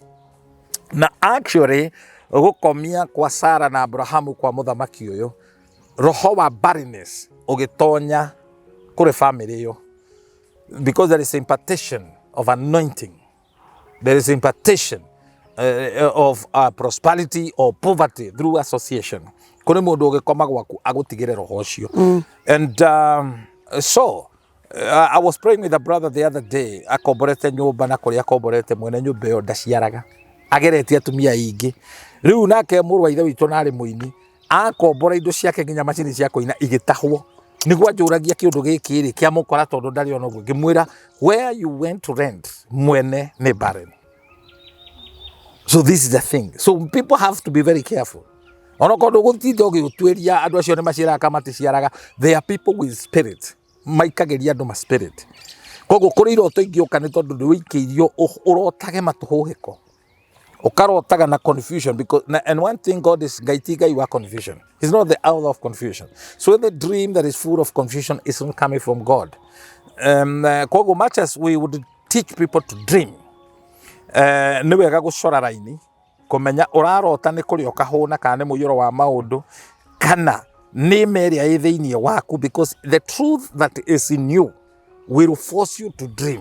Na actually gũkomia kwa Sara na Abrahamu kwa mũthamaki ũyũ, roho wa barrenness ũgĩtonya kũrĩ family ĩyo, because there is impartation of anointing, there is impartation of prosperity or poverty through association. Kũrĩ mũndũ ũgĩkoma gwaku agũtigĩre roho ũcio. And so I was praying with a brother the other day, akomborete nyũmba, na kũrĩa akomborete mwene nyũmba ĩyo ndaciaraga, ageretie atumia aingĩ. Rĩu nake mũrũ wa ithe witũ narĩ mũini akombora indo ciake nginya macini cia kũina igĩtahwo. Nĩguo anjũragia kĩũndũ gĩkĩ rĩ kĩamũkora tondũ ndarĩ ona ũguo. Ngĩmwĩra where you went to rent mwene nĩ barren. So this is the thing, so people have to be very careful. Onokorwo ndũgũtinda ũgĩtuĩria andũ acio nĩ maciaraga kana maticiaraga, they are people with spirit, maikagĩria andũ ma spirit. Koguo kũrĩ iroto ingĩũka nĩ tondũ nĩ wĩikĩirio ũrotage matũhũhĩko, ũkarotaga na confusion, because na, and one thing God is, Ngai ti Ngai wa confusion. He's not the author of confusion. So the dream that is full of confusion is not coming from God. Koguo much as we would teach people to dream, nĩ wega gũcora raini kũmenya ũrarota nĩ kũrĩa ũkahũna kana nĩ mũiyũro wa maũndũ kana nĩ ma ĩrĩa ĩ thĩinĩ waku, because the truth that is in you will force you to dream.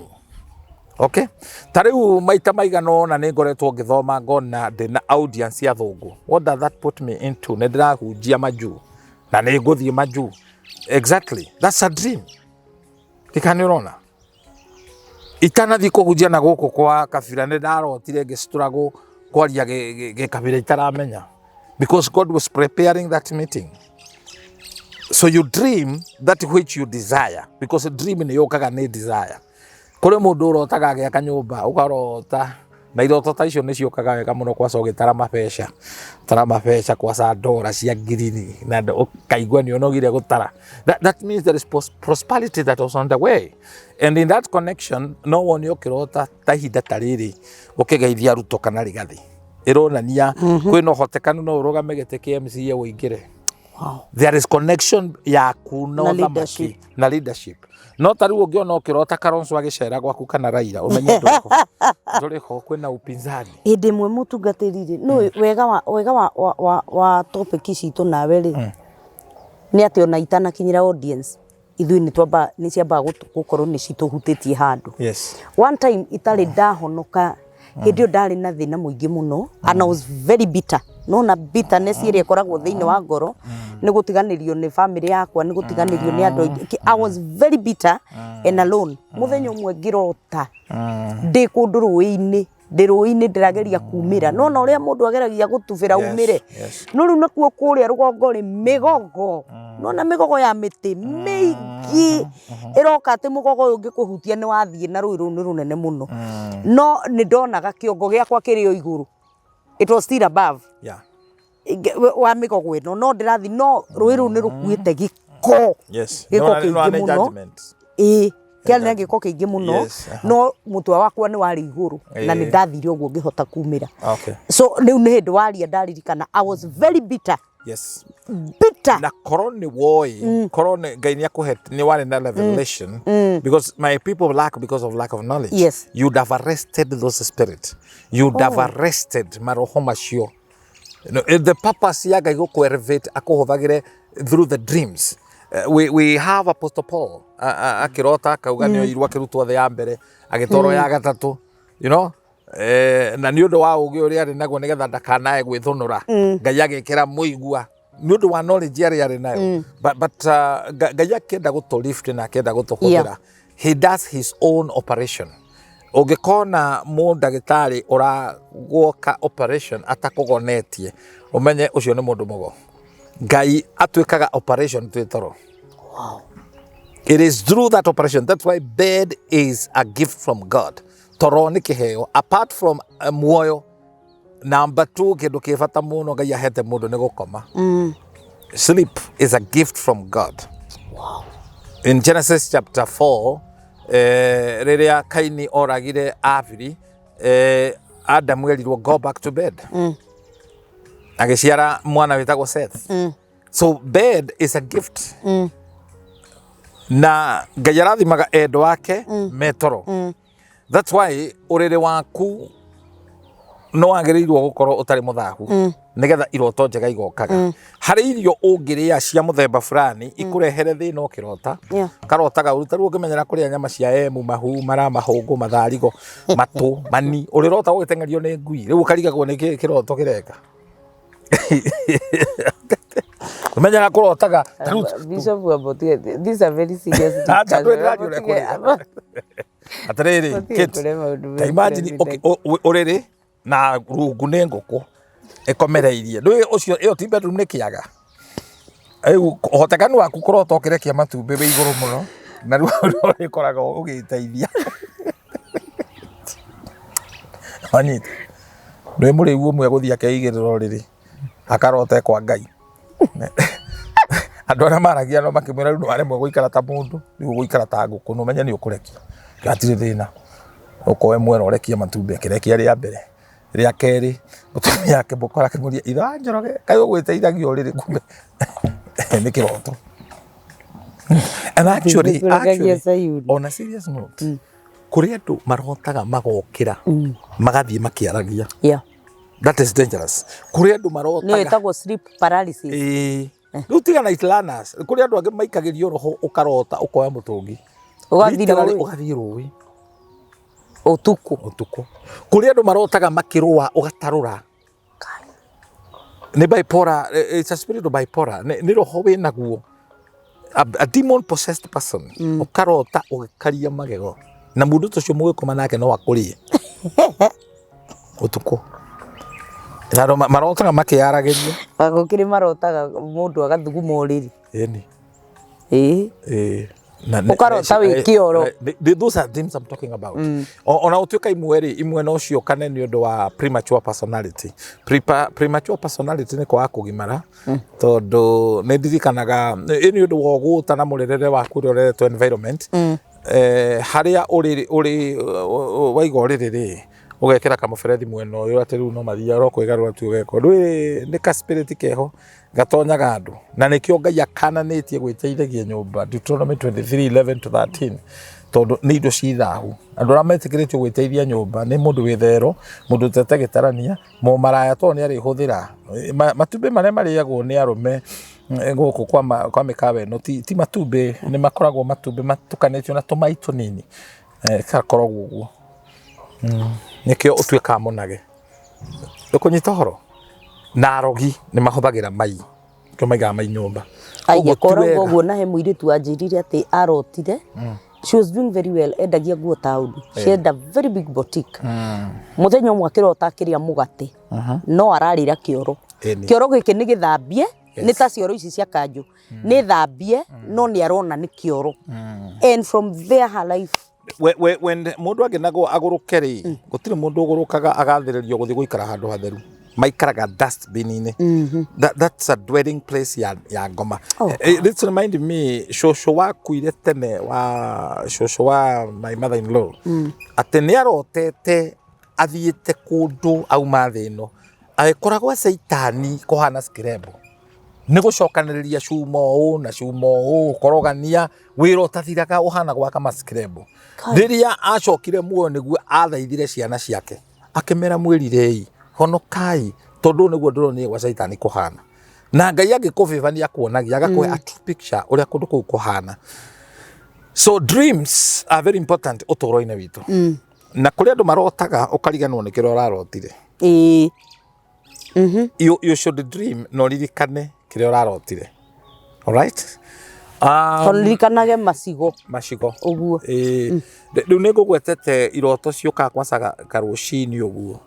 Okay, ta rĩu maita maigana ũna nĩ ngoretwo ngĩthoma ngona ndĩna audience ya athũngũ. What does that put me into? Nĩ ndĩrahunjia majuu na nĩ ngũthiĩ majuu. Exactly, that's a dream. Kĩka nĩ ũrona itanathiĩ kũhunjia na gũkũ kwa kabira nĩ ndarotire ngĩstruggle kwaria gĩkabira itaramenya, because God was preparing that meeting. So you dream that which you desire, because a dream nĩ yũkaga nĩ desire. Kũrĩ mũndũ ũrotaga agĩaka nyũmba, ũkarota na iroto ta icio nĩ ciũkaga wega mũno, kwaca ũgĩtara mabeca, tara mabeca kwaca ndora cia ngirini na ũkaigua nĩ ũnogire gũtara. That means there is prosperity that was on the way. And in that connection no wone ũkĩrota ta ihinda ta rĩrĩ ũkĩgeithia Ruto kana Rigathi, ĩronania kwĩna ũhotekanu no ũrũgame gĩtĩ kĩa MCA ũingĩre. There is connection yaku na Na ũthamaki leadership. Na leadership. No ta rĩu ũngĩona ũkĩrota Kalonzo agĩcera gwaku kana Raila, ũmenye ndũrĩ ho, ndũrĩ ho, kwĩna upinzani. Hĩndĩ ĩmwe mũtungatĩri rĩ, nĩ wega wa topic citũ nawe rĩ, nĩ atĩ ona itanakinyĩra audience, ithuĩ nĩ twamba nĩ ciambaga gũkorwo nĩ citũhutĩtie handũ. One time itarĩ ndahonoka, hĩndĩ ĩyo ndarĩ na thĩna mũingĩ mũno and I was very bitter. Nona bitterness ĩrĩa ĩkoragwo thĩinĩ wa ngoro nĩ gũtiganĩrio nĩ family yakwa, nĩ gũtiganĩrio nĩ andũ aingĩ. I was very bitter and alone. Mũthenya ũmwe ngĩrota ndĩ kũndũ rũĩ-inĩ, ndĩ rũĩ-inĩ ndĩrageria kumĩra, nona ũrĩa mũndũ ageragia gũtubĩra umĩre. No rĩu nakuo kũrĩa rũgongo rĩ, mĩgogo, nona mĩgogo ya mĩtĩ mĩingĩ ĩroka atĩ mũgogo ũyũ ũngĩkũhutia nĩ wathiĩ, na rũĩ rũu nĩ rũnene mũno. No nĩ ndonaga kĩongo gĩakwa kĩrĩ o igũrũ, it was still above wa mĩgogo ĩno, no ndĩrathiĩ no rũĩ rũu nĩ rũkuĩte gĩko. Gĩko kĩingĩ nĩ mũno. Judgment. Ĩĩ, kĩarĩ na gĩko kĩingĩ mũno. No mũtwe wakwa nĩ warĩ igũrũ na nĩ ndathire ũguo ngĩhota kumĩra. So rĩu nĩ hĩndĩ waria ndaririkana I was very bitter. Bitter. Na korwo nĩ woĩ, korwo nĩ Ngai nĩ akũhe nĩ warĩ na revelation, because my people lack because of lack of knowledge, you'd have arrested those spirit, you'd have arrested maroho macio. No, the purpose ya Ngai gũkũ elevate akũhũthagĩre through the dreams. We have Apostle Paul akĩrota akauga nĩ oirwo akĩrutwo thĩ ya mbere agĩtwarwo ya gatatũ, na nĩ ũndũ wa ũgĩ ũrĩa arĩ naguo nĩgetha ndakanae gwĩthũnũra, Ngai agĩkĩra mũigua nĩ ũndũ wa knowledge arĩa arĩ nayo. But Ngai akĩenda gũtũ lift na akĩenda gũtũhũthĩra, he does his own operation. Ũngĩkona mũndagĩtarĩ ũragwoka operation atakũgonetie, ũmenye ũcio nĩ mũndũ mũgo. Ngai atwĩkaga operation twĩ toro. It is through that operation. That's why bed is a gift from God. Toro nĩ kĩheo. Apart from muoyo, number two kĩndũ kĩ bata mũno Ngai ahete mũndũ nĩ gũkoma. Sleep is a gift from God. In Genesis chapter 4, rĩrĩa Kaini oragire Abili, Adamu erirwo go back to bed. Agĩciara mwana wĩtagwo Seth. So bed is a gift. Na Ngai arathimaga endwa ake me toro. That's why ũrĩrĩ waku nĩ wagĩrĩirwo gũkorwo ũtarĩ mũthahu nĩgetha iroto njega igokaga. Harĩ irio ũngĩrĩa cia mũthemba fulani ikũrehere thĩna ũkĩrota. Karotaga ũru. Ta rĩu ũngĩmenyera kũrĩa nyama cia emu, mahu, mara, mahũngũ, matharigo, matũ, mani, ũrĩrota ũgĩteng'erio nĩ ngui. Rĩu ũkarigagwo nĩ kĩ kĩroto kĩreka. Ũmenyera kũrotaga ta rĩu Bishop Wambotige, this is a very serious Acha discussion. twĩ ndĩraria ũrĩa kũrĩ. Atĩrĩrĩ, Gũtirĩ Kate, kũrĩ maũndũ ta imagine mekũremithania. ũrĩrĩ na rungu nĩ ngũkũ ĩkomereirie. Ndũĩ ũcio ĩyo ti bedroom nĩ kĩaga. Rĩu ũhotekanu waku kũrota ũkĩrekia matumbĩ wĩ igũrũ mũno na rĩu ũrĩkoragwo ũgĩteithia. Wanyita? Ndũĩ mũrĩu ũmwe gũthiĩ akeigĩrĩra ũrĩrĩ akarota e kwa Ngai. Andũ arĩa maragia no makĩmwĩra rĩu nĩwaremwo gũikara ta mũndũ, rĩu ũgũikara ta ngũkũ na ũmenye nĩ ũkũrekia. Hatirĩ thĩna, ũkoe mwera ũrekie matumbĩ, akĩrekia rĩa mbere, rĩa kerĩ, mũtumia akĩmũkora akĩmũria ithe wa Njoroge kaĩ ũgwĩteithagia ũrĩrĩ kumbe nĩ kĩroto. And actually, Ndĩkũrekagia actually, Sayuni. on a serious note, kũrĩ andũ marotaga magokĩra magathiĩ makĩaragia. That is dangerous. Kũrĩ andũ Nĩyo marotaga ĩtagwo sleep paralysis. Ĩĩ. Rĩu tiga night learners. Kũrĩ andũ angĩ maikagĩrio roho ũkarota ũkoya mũtũngi. Ũgathiĩ Literally rũĩ. ũgathiĩ rũĩ Ũtukũ. ũtukũ. Kũrĩ andũ marotaga makĩrũa ũgatarũra. Nĩ bipolar, it's a spirit of bipolar. Nĩ roho wĩnaguo. A demon possessed person. Ũkarota ũgĩkaria magego. Na mũndũ ta ũcio mũgĩkoma nake no akũrĩe. Ũtukũ. Na andũ marotaga makĩyaragĩria. Gũkĩrĩ marotaga mũndũ agathuguma ũrĩrĩ. Ĩni. Ĩĩ. Ĩĩ. Ũkarota wĩ kĩoro. Those are dreams I'm talking about. Ona ũtuĩka imwe rĩ, imwe no ciũkane nĩ ũndũ wa premature personality. Premature personality nĩ kwaga kũgimara tondũ nĩ ndirikanaga ĩ nĩ ũndũ wa ũgũta na mũrerere waku ũrĩa ũreretwo environment. Harĩa ũrĩ waiga ũrĩrĩ rĩ, ũgekĩra kamũberethi mwena ũyũ atĩ rĩu no mathiaga no kwĩgarũra tu ũgeka. Ndũĩ nĩ ka spirit keho gatonyaga andũ na nĩkĩo Ngai akananĩtie gwĩteithagia nyũmba Deuteronomy 23:11 to 13 tondũ nĩ indo ci thahu. Andũ arĩa metĩkĩrĩtio gwĩteithia nyũmba nĩ mũndũ wĩ thero, mũndũ ũtete gĩtarania, mũmaraya tondũ nĩ arĩhũthĩra. Matumbĩ marĩa marĩagwo nĩ arũme gũkũ kwa mĩkawa ĩno ti matumbĩ, nĩ makoragwo matumbĩ matukanĩtio na tũmai tũnini, gakoragwo ũguo. Nĩkĩo ũtuĩkaga mũnage. Ũkũnyita ũhoro? Na arogi nĩ mahũthagĩra mai, nĩkĩo maigaga mai nyũmba. Aya, Koguo ti koragwo wega. ũguo na he mũirĩtu wanjĩrire atĩ arotire. She was doing very well, endagia nguo taũni. She had a very big boutique. Mũthenya ũmwe akĩrota akĩrĩa mũgate, no ararĩra kĩoro. Kĩoro gĩkĩ nĩ gĩthambie, nĩ ta cioro ici cia kanjũ. Nĩ thambie, no nĩ arona nĩ kĩoro. And from there her life When mũndũ angĩnagwo agũrũke rĩ, gũtirĩ mũndũ ũgũrũkaga agathĩrĩrio gũthiĩ gũikara handũ hatheru. Maikaraga dustbin-inĩ. That's a dwelling place ya ngoma. This remind me cũcũ wakuire tene wa cũcũ wa my mother in law. Atĩ nĩ arotete athiĩte kũndũ auma thĩ ĩno agĩkora gwa caitani kũhana scrabble. Nĩ gũcokanĩrĩria cuma ũũ na cuma ũũ ũkorogania wĩra ũtathiraga ũhana gwaka ma scrabble. Rĩrĩa acokire muoyo nĩguo athaithire ciana ciake akĩmera mwĩrirei honokai tondũ ũũ nĩguo ndĩronire gwa caitani kũhana. Na Ngai angĩkũbĩba nĩ akuonagia agakũhe a true picture ũrĩa kũndũ kũu kũhana. So dreams are very important ũtũũro-inĩ witũ. Na kũrĩ andũ marotaga ũkariganĩrwo nĩ kĩrĩa ũrarotire. You should dream na ũririkane kĩrĩa ũrarotire. Alright? Tondũ ririkanage macigo. Macigo. Ũguo. Ĩĩ. Rĩu nĩ ngũgwetete iroto ciũkaga kwaca karũcinĩ ũguo.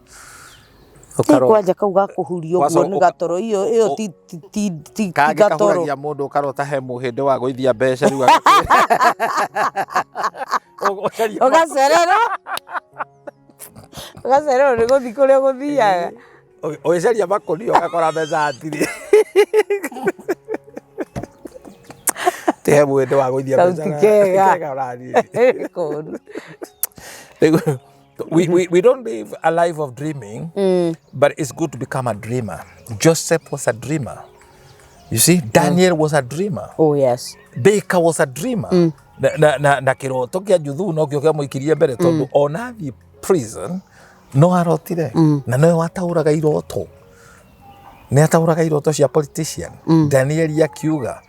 Ti kwanja kau ga kũhuria ũguo nĩ gatoro, iyo ĩyo ti ti ti ti Kangĩ gatoro. Kahuragia mũndũ ũkarota he mũhĩndĩ wa gũithia mbeca rĩu ũgacaria. Ũgacererwo. Ũgacererwo nĩ gũthiĩ kũrĩa ũgũthiaga. Ũgĩcaria makũnia ũgakora mbeca hatirĩ. Ti he mũhĩndĩ wa gũithia Kau mbeca. ti kega. Kega ũrathiĩ. Koru. We don't live a life of dreaming, but it's good to become a dreamer. Joseph was a dreamer. You see, Daniel was a dreamer. Oh yes. Baker was a dreamer. Na kĩroto kĩa Juthu nokĩo kĩamũikirie mbere tondũ ona athiĩ prison no arotire na nowe wataũraga iroto, nĩ ataũraga iroto cia politician. Danieli akiuga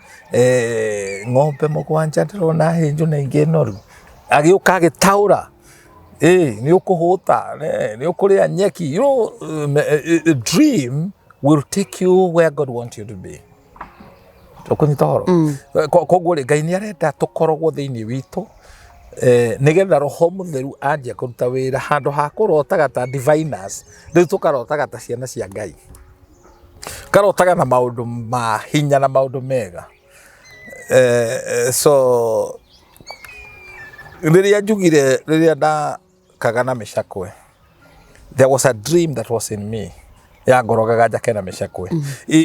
ng'ombe 7 ndĩrona hĩnju na ingĩ noru, agĩũka agĩtaũra nĩ ũkũhũta, nĩ ũkũrĩa nyeki. A dream will take you where God wants you to be. Ũkũnyita ũhoro? Koguo rĩ, Ngai nĩ arenda tũkoragwo thĩinĩ witũ nĩgetha Roho Mũtheru anjia kũruta wĩra handũ ha kũrotaga ta diviners, rĩu tũkarotaga ta ciana cia Ngai, karotaga na maũndũ ma hinya na maũndũ mega. So rĩrĩa njugire, rĩrĩa ndakaga na mĩcakwe, there was a dream that was in me ya ngorogaga njake na mĩcakwe.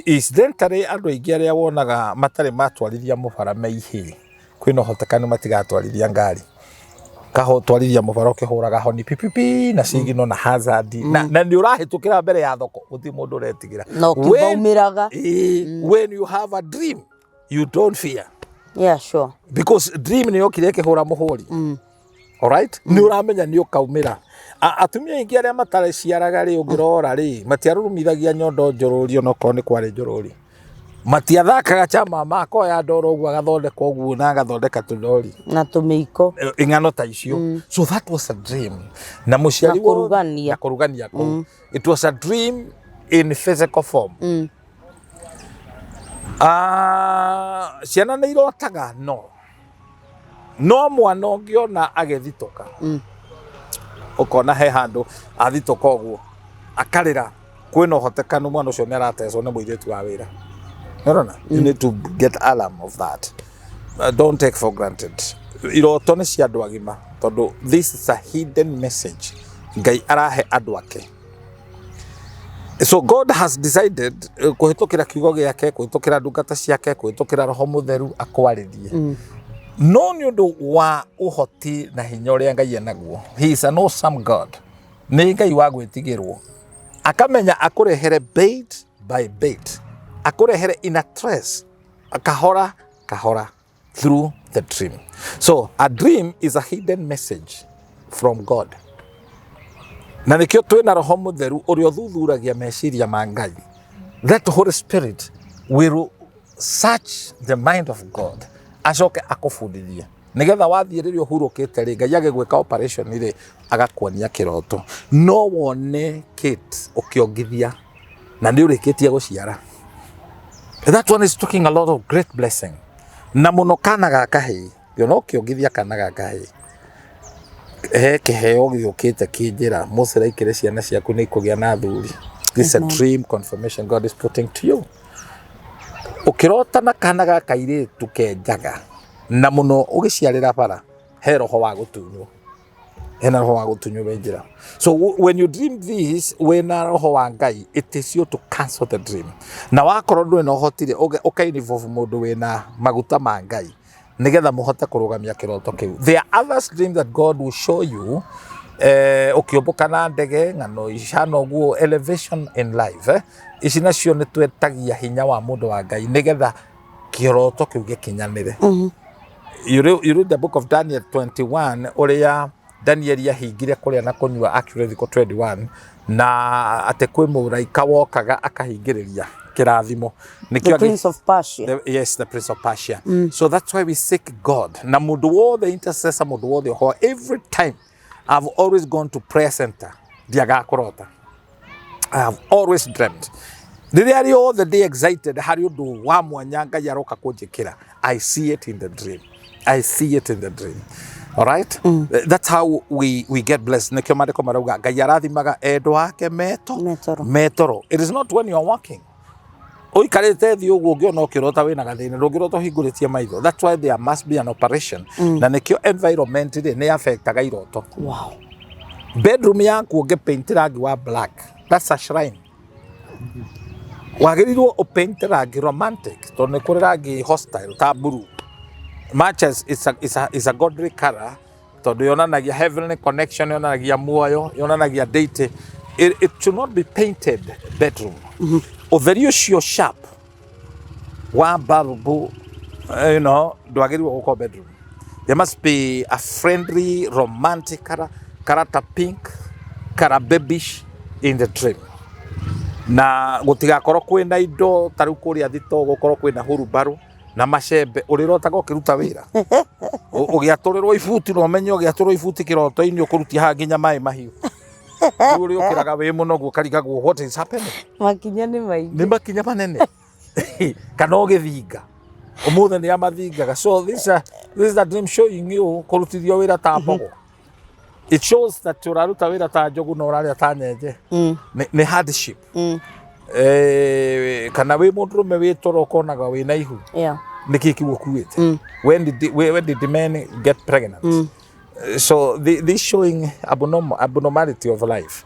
Incidentally, andũ aingĩ arĩa wonaga matarĩ matwarithia mũbara me ihĩĩ, kwĩna ũhotekanu matigatwarithia ngari. Kaho twarithia mũbara ũkĩhũraga honi pipipi na signal na hazard na nĩ ũrahĩtũkĩra mbere ya thoko, gũtirĩ mũndũ ũretigĩra. Na ũkiumbaumĩraga. When you have a dream, you don't fear. Yeah, sure. Because dream nĩ yokire ĩkĩhũra mũhũri. Alright? Nĩ ũramenya nĩ ũkaumĩra. Atumia aingĩ arĩa matarĩ ciaraga rĩ, ũngĩrora rĩ, matiarurumithagia nyondo njũrũri onokorwo nĩ kwarĩ njũrũri. Matiathakaga chama makoya ndoro ũguo agathondeka ũguo na agathondeka tũndori. Na tũmĩiko. Ing'ano ta icio. So that was a dream. Na mũciari Na kũrugania. Na kũrugania kũu. It was a dream in physical form. Ciana nĩ irotaga no. No mwana ũngĩona agĩthitũka. Ũkona he handũ athitũka ũguo akarĩra, kwĩna ũhotekanu mwana ũcio nĩ aratecwo nĩ mũirĩtu wa wĩra. Nĩũrona? You need to get alarm of that. Don't take for granted. Iroto nĩ cia andũ agima tondũ this is a hidden message Ngai arahe andũ ake. So God has decided kũhĩtũkĩra kiugo gĩake, kũhĩtũkĩra ndungata ciake, kũhĩtũkĩra Roho Mũtheru akwarĩrie. No nĩ ũndũ wa ũhoti na hinya ũrĩa Ngai enaguo, he is an awesome God. Nĩ Ngai wa gwĩtigĩrwo. Akamenya akũrehere bait by bait, akũrehere in a trace, kahora kahora through the dream. So a dream is a hidden message from God. Na nĩkĩo twĩna Roho Mũtheru ũrĩa ũthuthuragia meciria ma Ngai. That Holy Spirit will search the mind of God, acoke akũbundithie nĩgetha wathiĩ rĩrĩa ũhurũkĩte rĩ, Ngai agĩgwĩka operation rĩ, agakuonia kĩroto. No wone Kate ũkĩongithia na nĩ ũrĩkĩtie gũciara. That one is talking a lot of great blessing. Na mũno kana ga kahĩĩ, ona ũkĩongithia kana ga kahĩĩ, he kĩheo gĩũkĩte kĩ njĩra, mũciraikĩre ciana ciaku nĩ ikũgĩa na athuri. This is a dream confirmation God is putting to you. Ũkĩrota na kana ga kairĩtu kenjaga na mũno ũgĩciarĩra bara, he roho wa gũtunywo, hena roho wa gũtunywo wĩ njĩra. So when you dream this wĩna roho wa Ngai, it is you to cancel the dream. Na wakorwo ndũrĩ na ũhoti rĩ, ũka involve mũndũ wĩna maguta ma Ngai nĩgetha mũhote kũrũgamia kĩroto kĩu. There are others dreams that God will show you, ũkĩũmbũka na ndege, ng'ano icana ũguo, elevation in life. Ici nacio nĩ twetagia hinya wa mũndũ wa Ngai nĩgetha kĩroto kĩu gĩkinyanĩre. You read the book of Daniel 21, ũrĩa Daniel ahingire kũrĩa na kũnyua actually thikũ 21, na atĩ kwĩ mũraika wokaga akahingĩrĩria kĩrathimo. The Prince of Persia. Yes, the Prince of Persia. So that's why we seek God. Na mũndũ wothe intercessor, mũndũ wothe ũhoya, every time I've always gone to prayer center, ndiagaga kũrota. I have always dreamt. Rĩrĩa rĩothe ndĩ excited harĩ ũndũ wa mwanya Ngai aroka kũnjĩkĩra, I see it in the dream. I see it in the dream. All right? That's how we get blessed. Nĩkĩo maandĩko marauga Ngai arathimaga endwa ake meto Metoro. Metoro. It is not when you are working. Ũikarĩte thĩ ũguo ũngĩona ũkĩrota wĩna gathĩna, ndũngĩrota ũhingũrĩtie maitho. That's why there must be an operation. Na nĩkĩo environment rĩ nĩ affectaga iroto. Bedroom yaku ũngĩpaint rangi wa black, that's a shrine. Wagĩrĩirwo ũpaint rangi romantic tondũ nĩ kũrĩ rangi hostile ta blue. Much as it's a godly color tondũ yonanagia heavenly connection, yonanagia muoyo, yonanagia deity. It should not be painted bedroom. Ũtheri ũcio sharp wa bulb ndwagĩrĩirwo gũkorwo bedroom. There must be a friendly romantic color, color ta pink, color babyish in the dream. Na gũtigakorwo kwĩna indo ta rĩu kũrĩa thito gũkorwo kwĩna hurubarũ na macembe ũrĩrotaga ũkĩruta wĩra. Ũgĩatũrĩrwo ibuti na ũmenye ũgĩatũrwo ibuti kĩroto-inĩ ũkũrutia haha nginya maĩ mahiũ. Rĩu ũrĩũkĩraga wĩ mũnogu ũkarigagwo what is happening. Makinya nĩ maingĩ. Nĩ makinya manene kana ũgĩthinga ũmũthĩ nĩ amathingaga. So this is a dream showing you kũrutithio wĩra ta mbogo. It shows that ũraruta wĩra ta njogu na ũrarĩa ta nyenje. Nĩ hardship. Kana wĩ mũndũrũme wĩ toro ũkonaga wĩna ihu. Nĩ kĩ kĩu ũkuĩte? When did the men get pregnant? So this showing abnormality of life.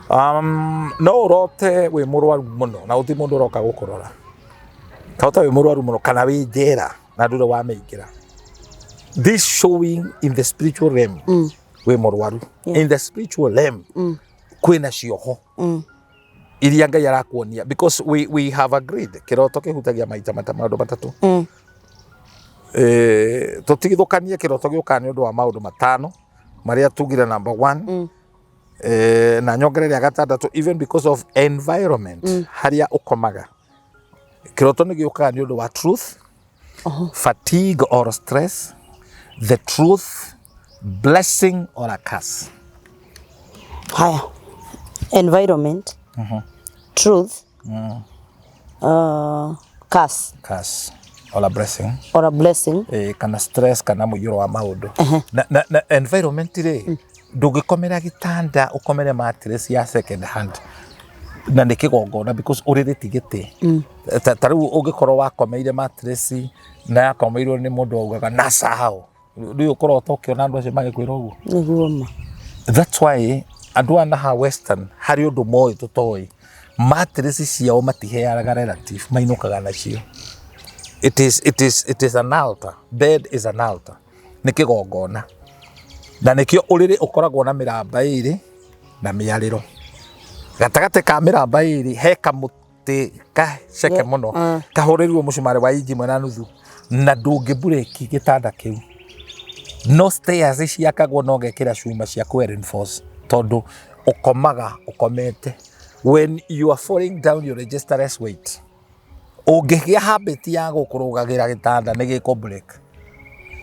No ũrote wĩ mũrwaru mũno na gũtirĩ mũndũ ũroka gũkũrora. Kaũta wĩ mũrwaru mũno kana wĩ njera na ndũrĩ wamĩingĩra. This showing in the spiritual realm wĩ mũrwaru. In the spiritual realm kwĩna cioho iria Ngai arakuonia, because we have agreed kĩroto kĩhutagia maita mata maũndũ matatũ. Tũtigithũkanie kĩroto gĩũkaga nĩ ũndũ wa maũndũ matano marĩa tugire. Number one, na nyongerere ya gatandatũ, even because of environment harĩa ũkomaga. Kĩroto nĩ gĩũkaga nĩ ũndũ wa truth, fatigue or stress, the truth, blessing or a curse. Haya, environment, truth, curse. Curse or a blessing. Or a blessing. Kana stress kana mũiyũro wa maũndũ na environment rĩ, ndũngĩkomera gĩtanda ũkomere mattress ya second hand na nĩ kĩgongona, because ũrĩrĩ ti gĩtĩ. Ta rĩu ũngĩkorwo wakomeire mattress na yakomeirwo nĩ mũndũ waugaga nasahau, rĩu ũkorota ũkĩona andũ acio magĩkwĩra ũguo. Nĩguo ma. That's why andũ aya naha western harĩ ũndũ moĩ tũtoĩ. Mattress ciao matiheanaga relative, mainũkaga nacio. It is an altar. Bed is an altar, nĩ kĩgongona, na nĩkĩo ũrĩrĩ ũkoragwo na mĩramba ĩrĩ na mĩarĩro. Gatagatĩ ka mĩramba ĩrĩ he kamũtĩ gaceke mũno kahũrĩirwo mũcumarĩ wa inji 1.5, na ndũngĩ bureki gĩtanda kĩu. No stairs ciakagwo no gekĩra cuma cia kũ reinforce, tondũ ũkomaga ũkomete. When you are falling down, you register less weight. Ũngĩgĩa habit ya gũkũrũgagĩra gĩtanda nĩ gĩkũ break,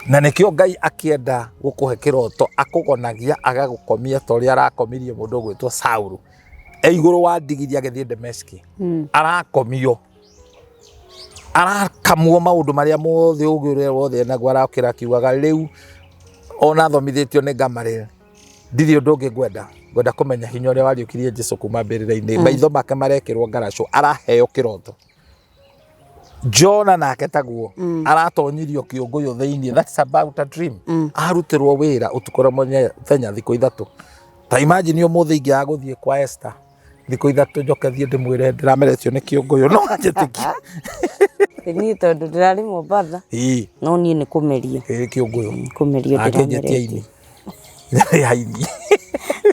na nĩkĩo Ngai akĩenda gũkũhe kĩroto akũgonagia agagũkomia ta ũrĩa arakomirie mũndũ ũgwĩtwo Saulu e igũrũ wa ndigiri agĩthiĩ Dameski. Arakomio, arakamwo maũndũ marĩa mothe, ũgĩ ũrĩa wothe naguo arakĩra akiugaga rĩu ona athomithĩtio nĩ Gamaliel, ndirĩ ũndũ ũngĩ ngwenda, ngwenda kũmenya hinya ũrĩa wariũkirie Jesu kuma mbĩrĩra-inĩ. Maitho make marekĩrwo ngaracũ, araheo kĩroto. Jona nake taguo aratonyirio kĩũngũyũ thĩinĩ. That's about a dream. Arutirwo wĩra ũtukũ na mũthenya thikũ 3. Ta imagine ũmũthĩ ingĩaga gũthiĩ kwa Esther thikũ 3, njoke thiĩ ndĩmwĩre ndĩrameretio nĩ kĩũngũyũ, no anjĩtĩkie? Niĩ tondũ ndĩrarĩ Mombatha, no niĩ nĩ kũmerio. Ĩ, kĩũngũyũ. Kũmerio. Angĩnjĩtia ndĩrameretio. Ini ya ini.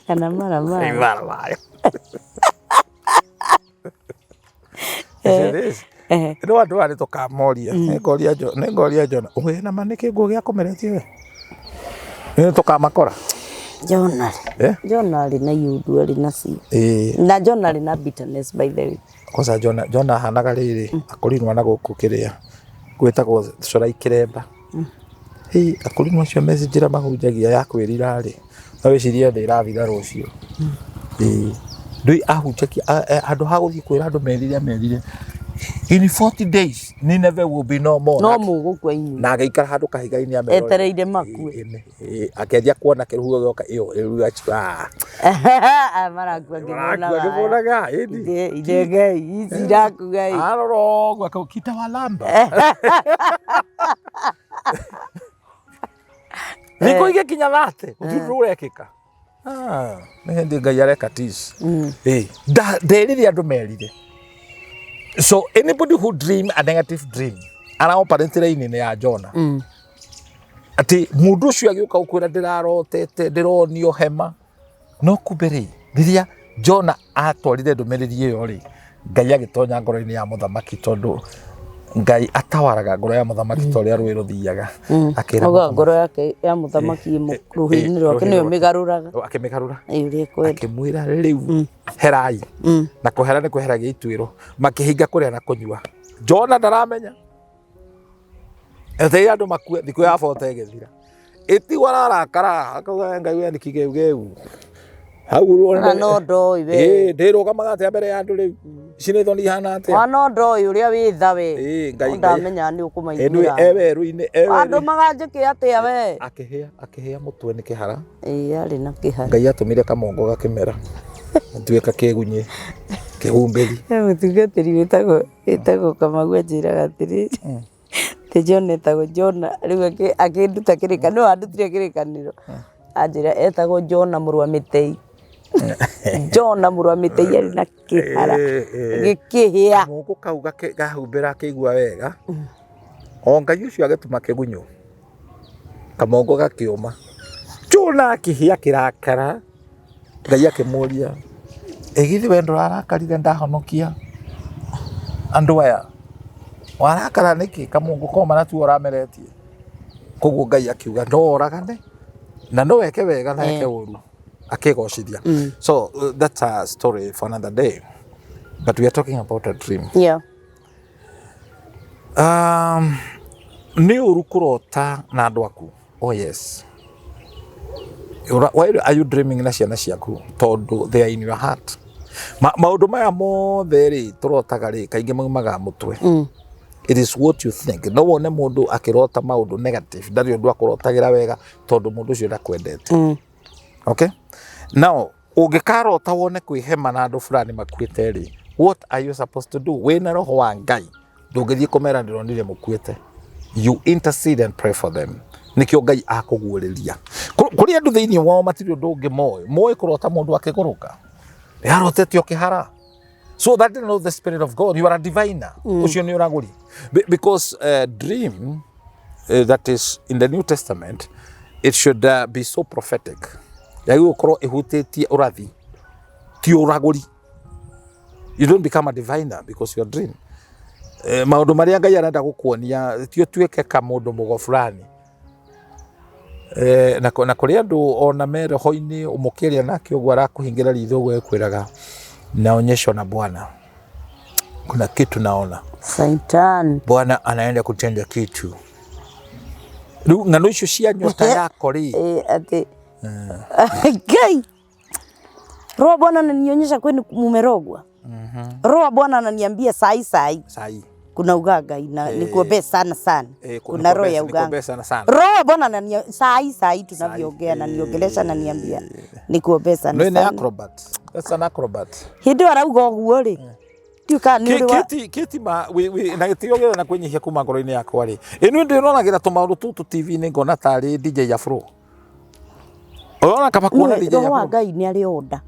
Kana mara mara. Mara mayo. It is. No andũ aya nĩ tũkamoria. Nĩngoria Jona wĩ na ma nĩ kĩngũ gĩa kũmeretie we nĩ tũkamakora. Jona rĩ. Eh? Jona arĩ na iundu arĩ nacio. Na Jona arĩ na bitterness, by the way. Kwanza Jona ahanaga rĩrĩ akorinwo na gũkũ kĩrĩa gwĩtagwo corai kĩremba. Hĩ, akorinwo acio meci njĩra mahunjagia ya kwĩrira rĩ, no wĩcirie thĩ ĩrathira rũciũ. Ĩĩ. Ndũĩ ahunjagia handũ ha gũthiĩ kwĩra andũ merire amerire in 40 days Nineveh will be no more. No Na mũgũkua inyuĩ. Na agĩikara handũ kahiga-inĩ amerorere. Etereire makue. Akĩanjia kuona kĩrũhuho gĩoka ĩyo ĩruga ah. Aya marakua Marakua ngĩmonaga. ngĩmonaga, ĩni. Ithengei ici irakua ĩ. Arora ũguo akauga kitawalamba. Thikũ igĩkinya 30 gũtirĩ ũndũ ũrekĩka. Ah, nĩ hĩndĩ Ngai areka tici. Ĩ, nderire andũ merire. So anybody who dream a negative dream ara operate raini-inĩ ya Jona. Atĩ mũndũ ũcio agĩũka gũkwĩra ndĩrarotete ndĩronio hema no kumbe rĩ rĩrĩa Jona atwarire ndũmĩrĩri ĩyo rĩ Ngai agĩtonya ngoro-inĩ ya mũthamaki tondũ Ngai atawaraga ngoro ya mũthamaki ta ũrĩa rũĩ rũthiaga. Akĩra Auga mũthamaki- ngoro yake ya mũthamaki ĩ rũhĩ-inĩ rwake rũhĩ nĩyo rwake. mĩgarũraga Akĩmĩgarũra. Ĩ, ũrĩa ekwenda. Akĩmwĩra rĩu herai. Na kũhera nĩ kweheragia ituĩro. Makĩhinga kũrĩa na kũnyua. Jona ndaramenya. Etereire andũ makue thikũ ya bote ĩgĩthira. Ĩtigwo ararakara akauga Ngai we nĩ kĩgeugeu. Hau Ona no ndoĩ we. Ĩĩ ndĩrũgamaga atĩa mbere ya andũ rĩu. Ici nĩ thoni ihana atĩa. Ona no ndoĩ ũrĩa wĩ tha we. Ĩĩ Ngai No ndamenya nĩ Ĩĩ ũkũmaiguĩra. e werũ-inĩ e Andũ werũ-inĩ. maganjĩke atĩa we. Akĩhĩa akĩhĩa mũtwe nĩ kĩhara. Ĩĩ arĩ na kĩhara. Ngai atũmire kamongo gakĩmera. Gatuĩka kĩgunyĩ kĩhumbĩri. He mũtungatĩri wĩtagwo Kamau anjĩraga atĩrĩrĩ, atĩ John etagwo Jona, rĩu akĩnduta kĩrĩkanĩro, nĩwe wandutire kĩrĩkanĩro, anjĩra etagwo Jona mũrũ wa Mĩtei. Jona mũrũ wa Mĩtei arĩ na kĩhara gĩkĩhĩa. Kamũngũ kau gahumbĩra akĩigua wega, o Ngai ũcio agĩtũma kĩgunyũ, kamongo gakĩũma. Jona akĩhĩa akĩrakara, Ngai akĩmũria, ĩ githĩ we ndũrarakarire ndahonokia andũ aya? Warakara nĩkĩ? Kamũngũ koma na tiwe ũrameretie. Koguo Ngai akiuga no oragane na no eke wega na eke ũru akĩgocithia. So that's a story for another day. But we are talking about a dream. Nĩ ũru kũrota na andũ aku? Oh yes. Why are you dreaming na ciana ciaku? Tondũ they are in your heart. Maũndũ maya mothe rĩ tũrotaga rĩ kaingĩ maumaga mũtwe. It is what you think. No wone mũndũ akĩrota maũndũ negative, ndarĩ ũndũ akũrotagĩra wega tondũ mũndũ ũcio ndakwendete. Okay? Now, ũngĩkarota wone kwĩ hema na andũ fulani makuĩte rĩ, what are you supposed to do? Wĩna roho wa Ngai, ndũngĩthiĩ kũmera ndĩronire mũkuĩte. You intercede and pray for them. Nĩkĩo Ngai akũguũrĩria. Kũrĩ andũ thĩinĩ wao matirĩ ũndũ ũngĩ moĩ. Moĩ kũrota mũndũ akĩgũrũka. Arotete ũkĩhara. So that is not the spirit of God. You are a diviner. Ũcio nĩ ũragũri. Because dream that is in the New Testament, it should be so prophetic. Yagĩrĩirwo gũkorwo ĩhutĩtie ũrathi, ti ũragũri. You don't become a diviner because your dream. Maũndũ marĩa Ngai arenda gũkuonia ti ũtuĩke ka mũndũ mũgo fulani. Na kũrĩ andũ ona me roho-inĩ mũkĩaria nake ũguo arakũhingĩra ritho ũguo ekwĩraga naonyeshwa na Bwana kuna kitu naona Satan. Bwana anaenda kutenda kitu. Rĩu ng'ano icio cia nyota yako rĩ Ati Ngai. Roho wa Bwana ananionyesha kwenu mumerogwa. Roho wa Bwana ananiambia sai sai sai kuna uganga ina nikuombee sana sana. Kuna roho ya uganga. Nikuombee sana sana. Roho wa Bwana anania sai sai tunavyoongea ananiongelesha ananiambia nikuombee sana No, nĩ sana. acrobat. That's an acrobat. Hĩndĩ ĩyo arauga ũguo rĩ. Ndiũĩ kana nĩ ũrĩ wa Kĩti ma na gĩtĩo gĩothe na kwĩnyihia kuma ngoro-inĩ yakwa rĩ, ĩ niĩ ndĩronagĩra tũmaũndũ tũtũ TV-inĩ ngona tarĩ DJ Afro. Ũrona kaba kuona Nĩũĩ, DJ Roho wa Afro Ngai nĩ arĩ order.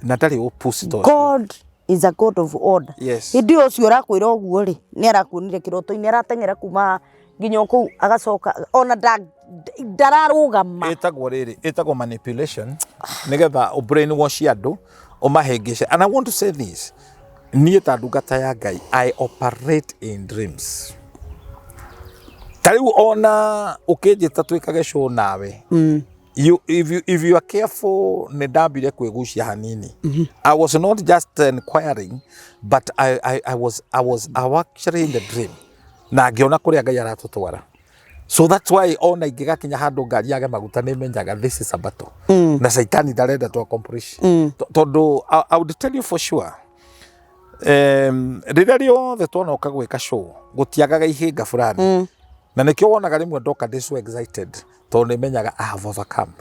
na ndarĩ ũpuci ta ũcio. God is a God of order. Yes. Hĩndĩ ĩyo ũcio ũrakwĩra ũguo rĩ, nĩ arakuonire kĩroto-inĩ arateng'era kuma nginya o kũu agacoka ona ndararũgama. Ĩtagwo rĩrĩ, ĩtagwo manipulation nĩgetha ũ brainwash andũ ũmahĩngĩce. And I want to say this, niĩ ta ndungata ya Ngai, I operate in dreams. Ta rĩu ona ũkĩnjĩta twĩkage show nawe, if you are careful, nĩ ndambire kwĩgucia hanini. I was not just inquiring, but I was actually in the dream. Na ngĩona kũrĩa Ngai aratũtwara. So that's why ona ingĩgakinya handũ ngari yage maguta nĩ menyaga this is a battle. Na Caitani ndarenda to accomplish. Tondũ I would tell you for sure, rĩrĩa rĩothe twanoka gwĩka show gũtiagaga ihĩnga fulani. Na nĩkĩo wonaga rĩmwe ndoka ndĩ so excited tondũ nĩ menyaga I have overcome.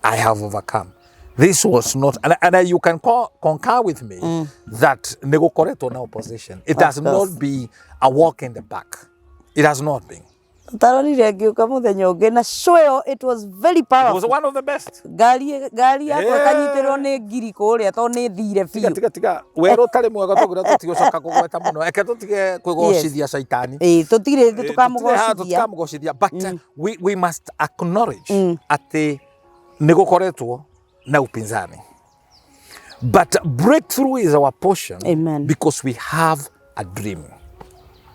I have overcome. This was not, and you can concur with me that nĩ gũkoretwo na opposition. It has Of not course. been a walk in the park. It has not been. Ũtaronire ngĩũka mũthenya ũngĩ na show ĩyo, it was very It was powerful. one of the best. Ngari yakwa ĩkanyitĩrwo nĩ ngiri kũrĩa tondũ nĩ thire Tiga biũ. Tiga tiga werũ ũtarĩ mwega tũkwĩra tũtigũcoka kũgweta mũno, eke tũtige kwĩgocithia caitani. Ĩĩ, tũtirĩ tũkamũgocithia. Tũtikamũgocithia, but we must acknowledge atĩ nĩ gũkoretwo na upinzani, but breakthrough is our portion. Amen. Because we have a dream,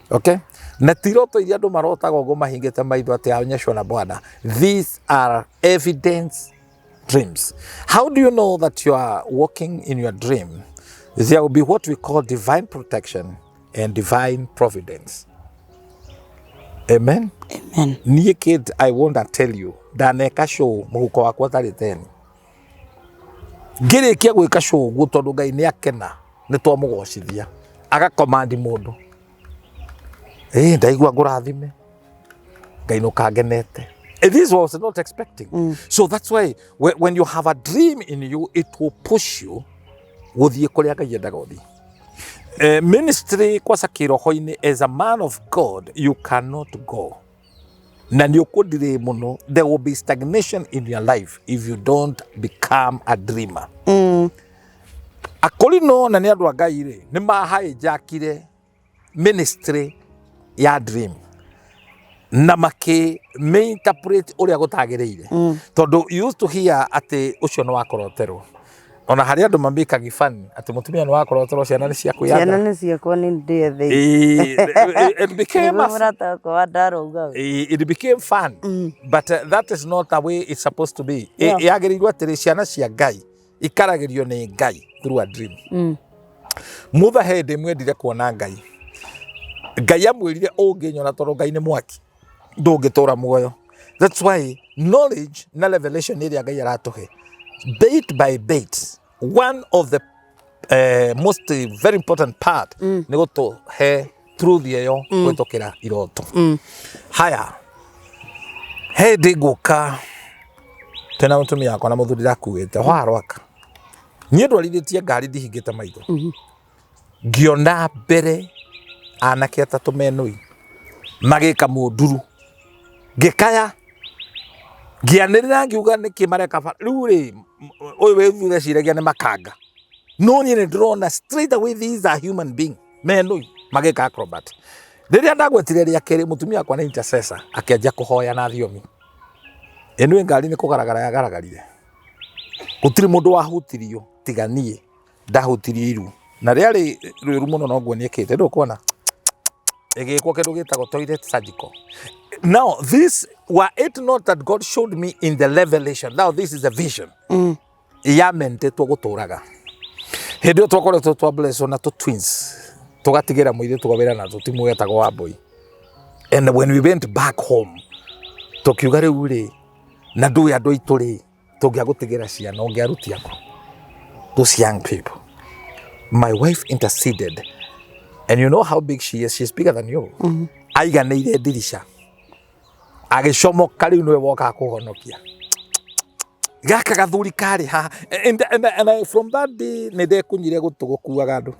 okay? Na ti iroto iria andũ marotaga ũguo mahingĩte maitho atĩ aonyeshwo na Bwana. These are evidence dreams. How do you know that you are walking in your dream? There will be what we call divine protection and divine providence. Amen. Amen. Niĩ kid, I won't tell you, ndaneka show mũhuko wakwa ũtarĩ 10, ngĩrĩkia gwĩka show ũguo, tondũ Ngai nĩ akena nĩ twamũgocithia, agakomandi mũndũ, ĩ ndaigua ngũrathime Ngai nũkangenete. This was not expecting. So that's why when you have a dream in you, it will push you gũthiĩ kũrĩa Ngai endaga ũthiĩ. Ministry kwaca kĩroho-inĩ, as a man of God you cannot go na nĩ ũkũndirĩ mũno. There will be stagnation in your life if you don't become a dreamer. Akorino na nĩ andũ a Ngai rĩ, nĩ mahijackire ministry ya dream na makĩ interpret ũrĩa gũtagĩrĩire, tondũ you used to hear atĩ ũcio nĩ wakoroterwo, ona harĩ andũ mamĩkagi funny atĩ mũtumia nĩ wakoroterwo, ciana nĩ Ciana ciakwĩyatha. Nĩ ciakwa, nĩ ndĩethei. It became Nĩguo a mũrata wakwa wa ndaraugaga. It became fun, but that is not the way it's supposed to be. Yagĩrĩirwo atĩrĩ, ciana cia Ngai ikaragĩrio nĩ Ngai through a dream. Mutha he hĩndĩ ĩmwe endire kuona Ngai. Ngai amwĩrire, ũngĩnyona, tondũ Ngai nĩ mwaki, ndũngĩtũra muoyo. That's why knowledge na revelation ĩrĩa Ngai aratũhe bit by bit, one of the most very important part nĩ gũtũhe truth ĩyo kũhĩtũkĩra iroto. Haya, he hĩndĩ ngũka twĩna mũtumia wakwa na mũthuri ndakuĩte warwaka, niĩ ndwarithĩtie ngari ndihingĩte maitho, ngĩona mbere anake atatũ menũi magĩka mũnduru, ngĩkaya, ngĩanĩrĩra, ngiuga nĩkĩ mareka rĩu rĩ, ũyũ wĩ thutha ciragia nĩ makanga, no niĩ nĩ ndĩrona straight away these are human being menũi magĩka acrobat. Rĩrĩa ndagwetire rĩa kerĩ, mũtumia wakwa nĩ intercessor, akĩanjia kũhoya na thiomi ĩnũĩ, ngari nĩ kũgaragara yagaragarire, gũtirĩ mũndũ wahutirio tiga niĩ ndahutirie iru, na rĩarĩ rĩũru mũno, noguo nĩekĩte ndũkuona ĩgĩkwo kĩndũ gĩtagwo toilet surgical. Now this were it not that God showed me in the revelation, now this is a vision yamentetwo gũtũraga. Hĩndĩ ĩyo twakoretwo twa blesswo na tũ twins, tũgatigĩra mũirĩtu wa wĩra na tũtimũ wetagwo Wambui, and when we went back home tũkiuga, rĩu rĩ, na ndũĩ andũ aitũ rĩ, tũngĩagũtigĩra ciana ũngĩaruti aku those young people. My wife interceded, and you know how big she is, she's bigger than you. Aiganĩire ndirica agĩcomoka, rĩu nĩwe wokaga kũhonokia gaka gathuri karĩ haha. And I, from that day nĩ ndekunyire gũtũ gũkuaga andũ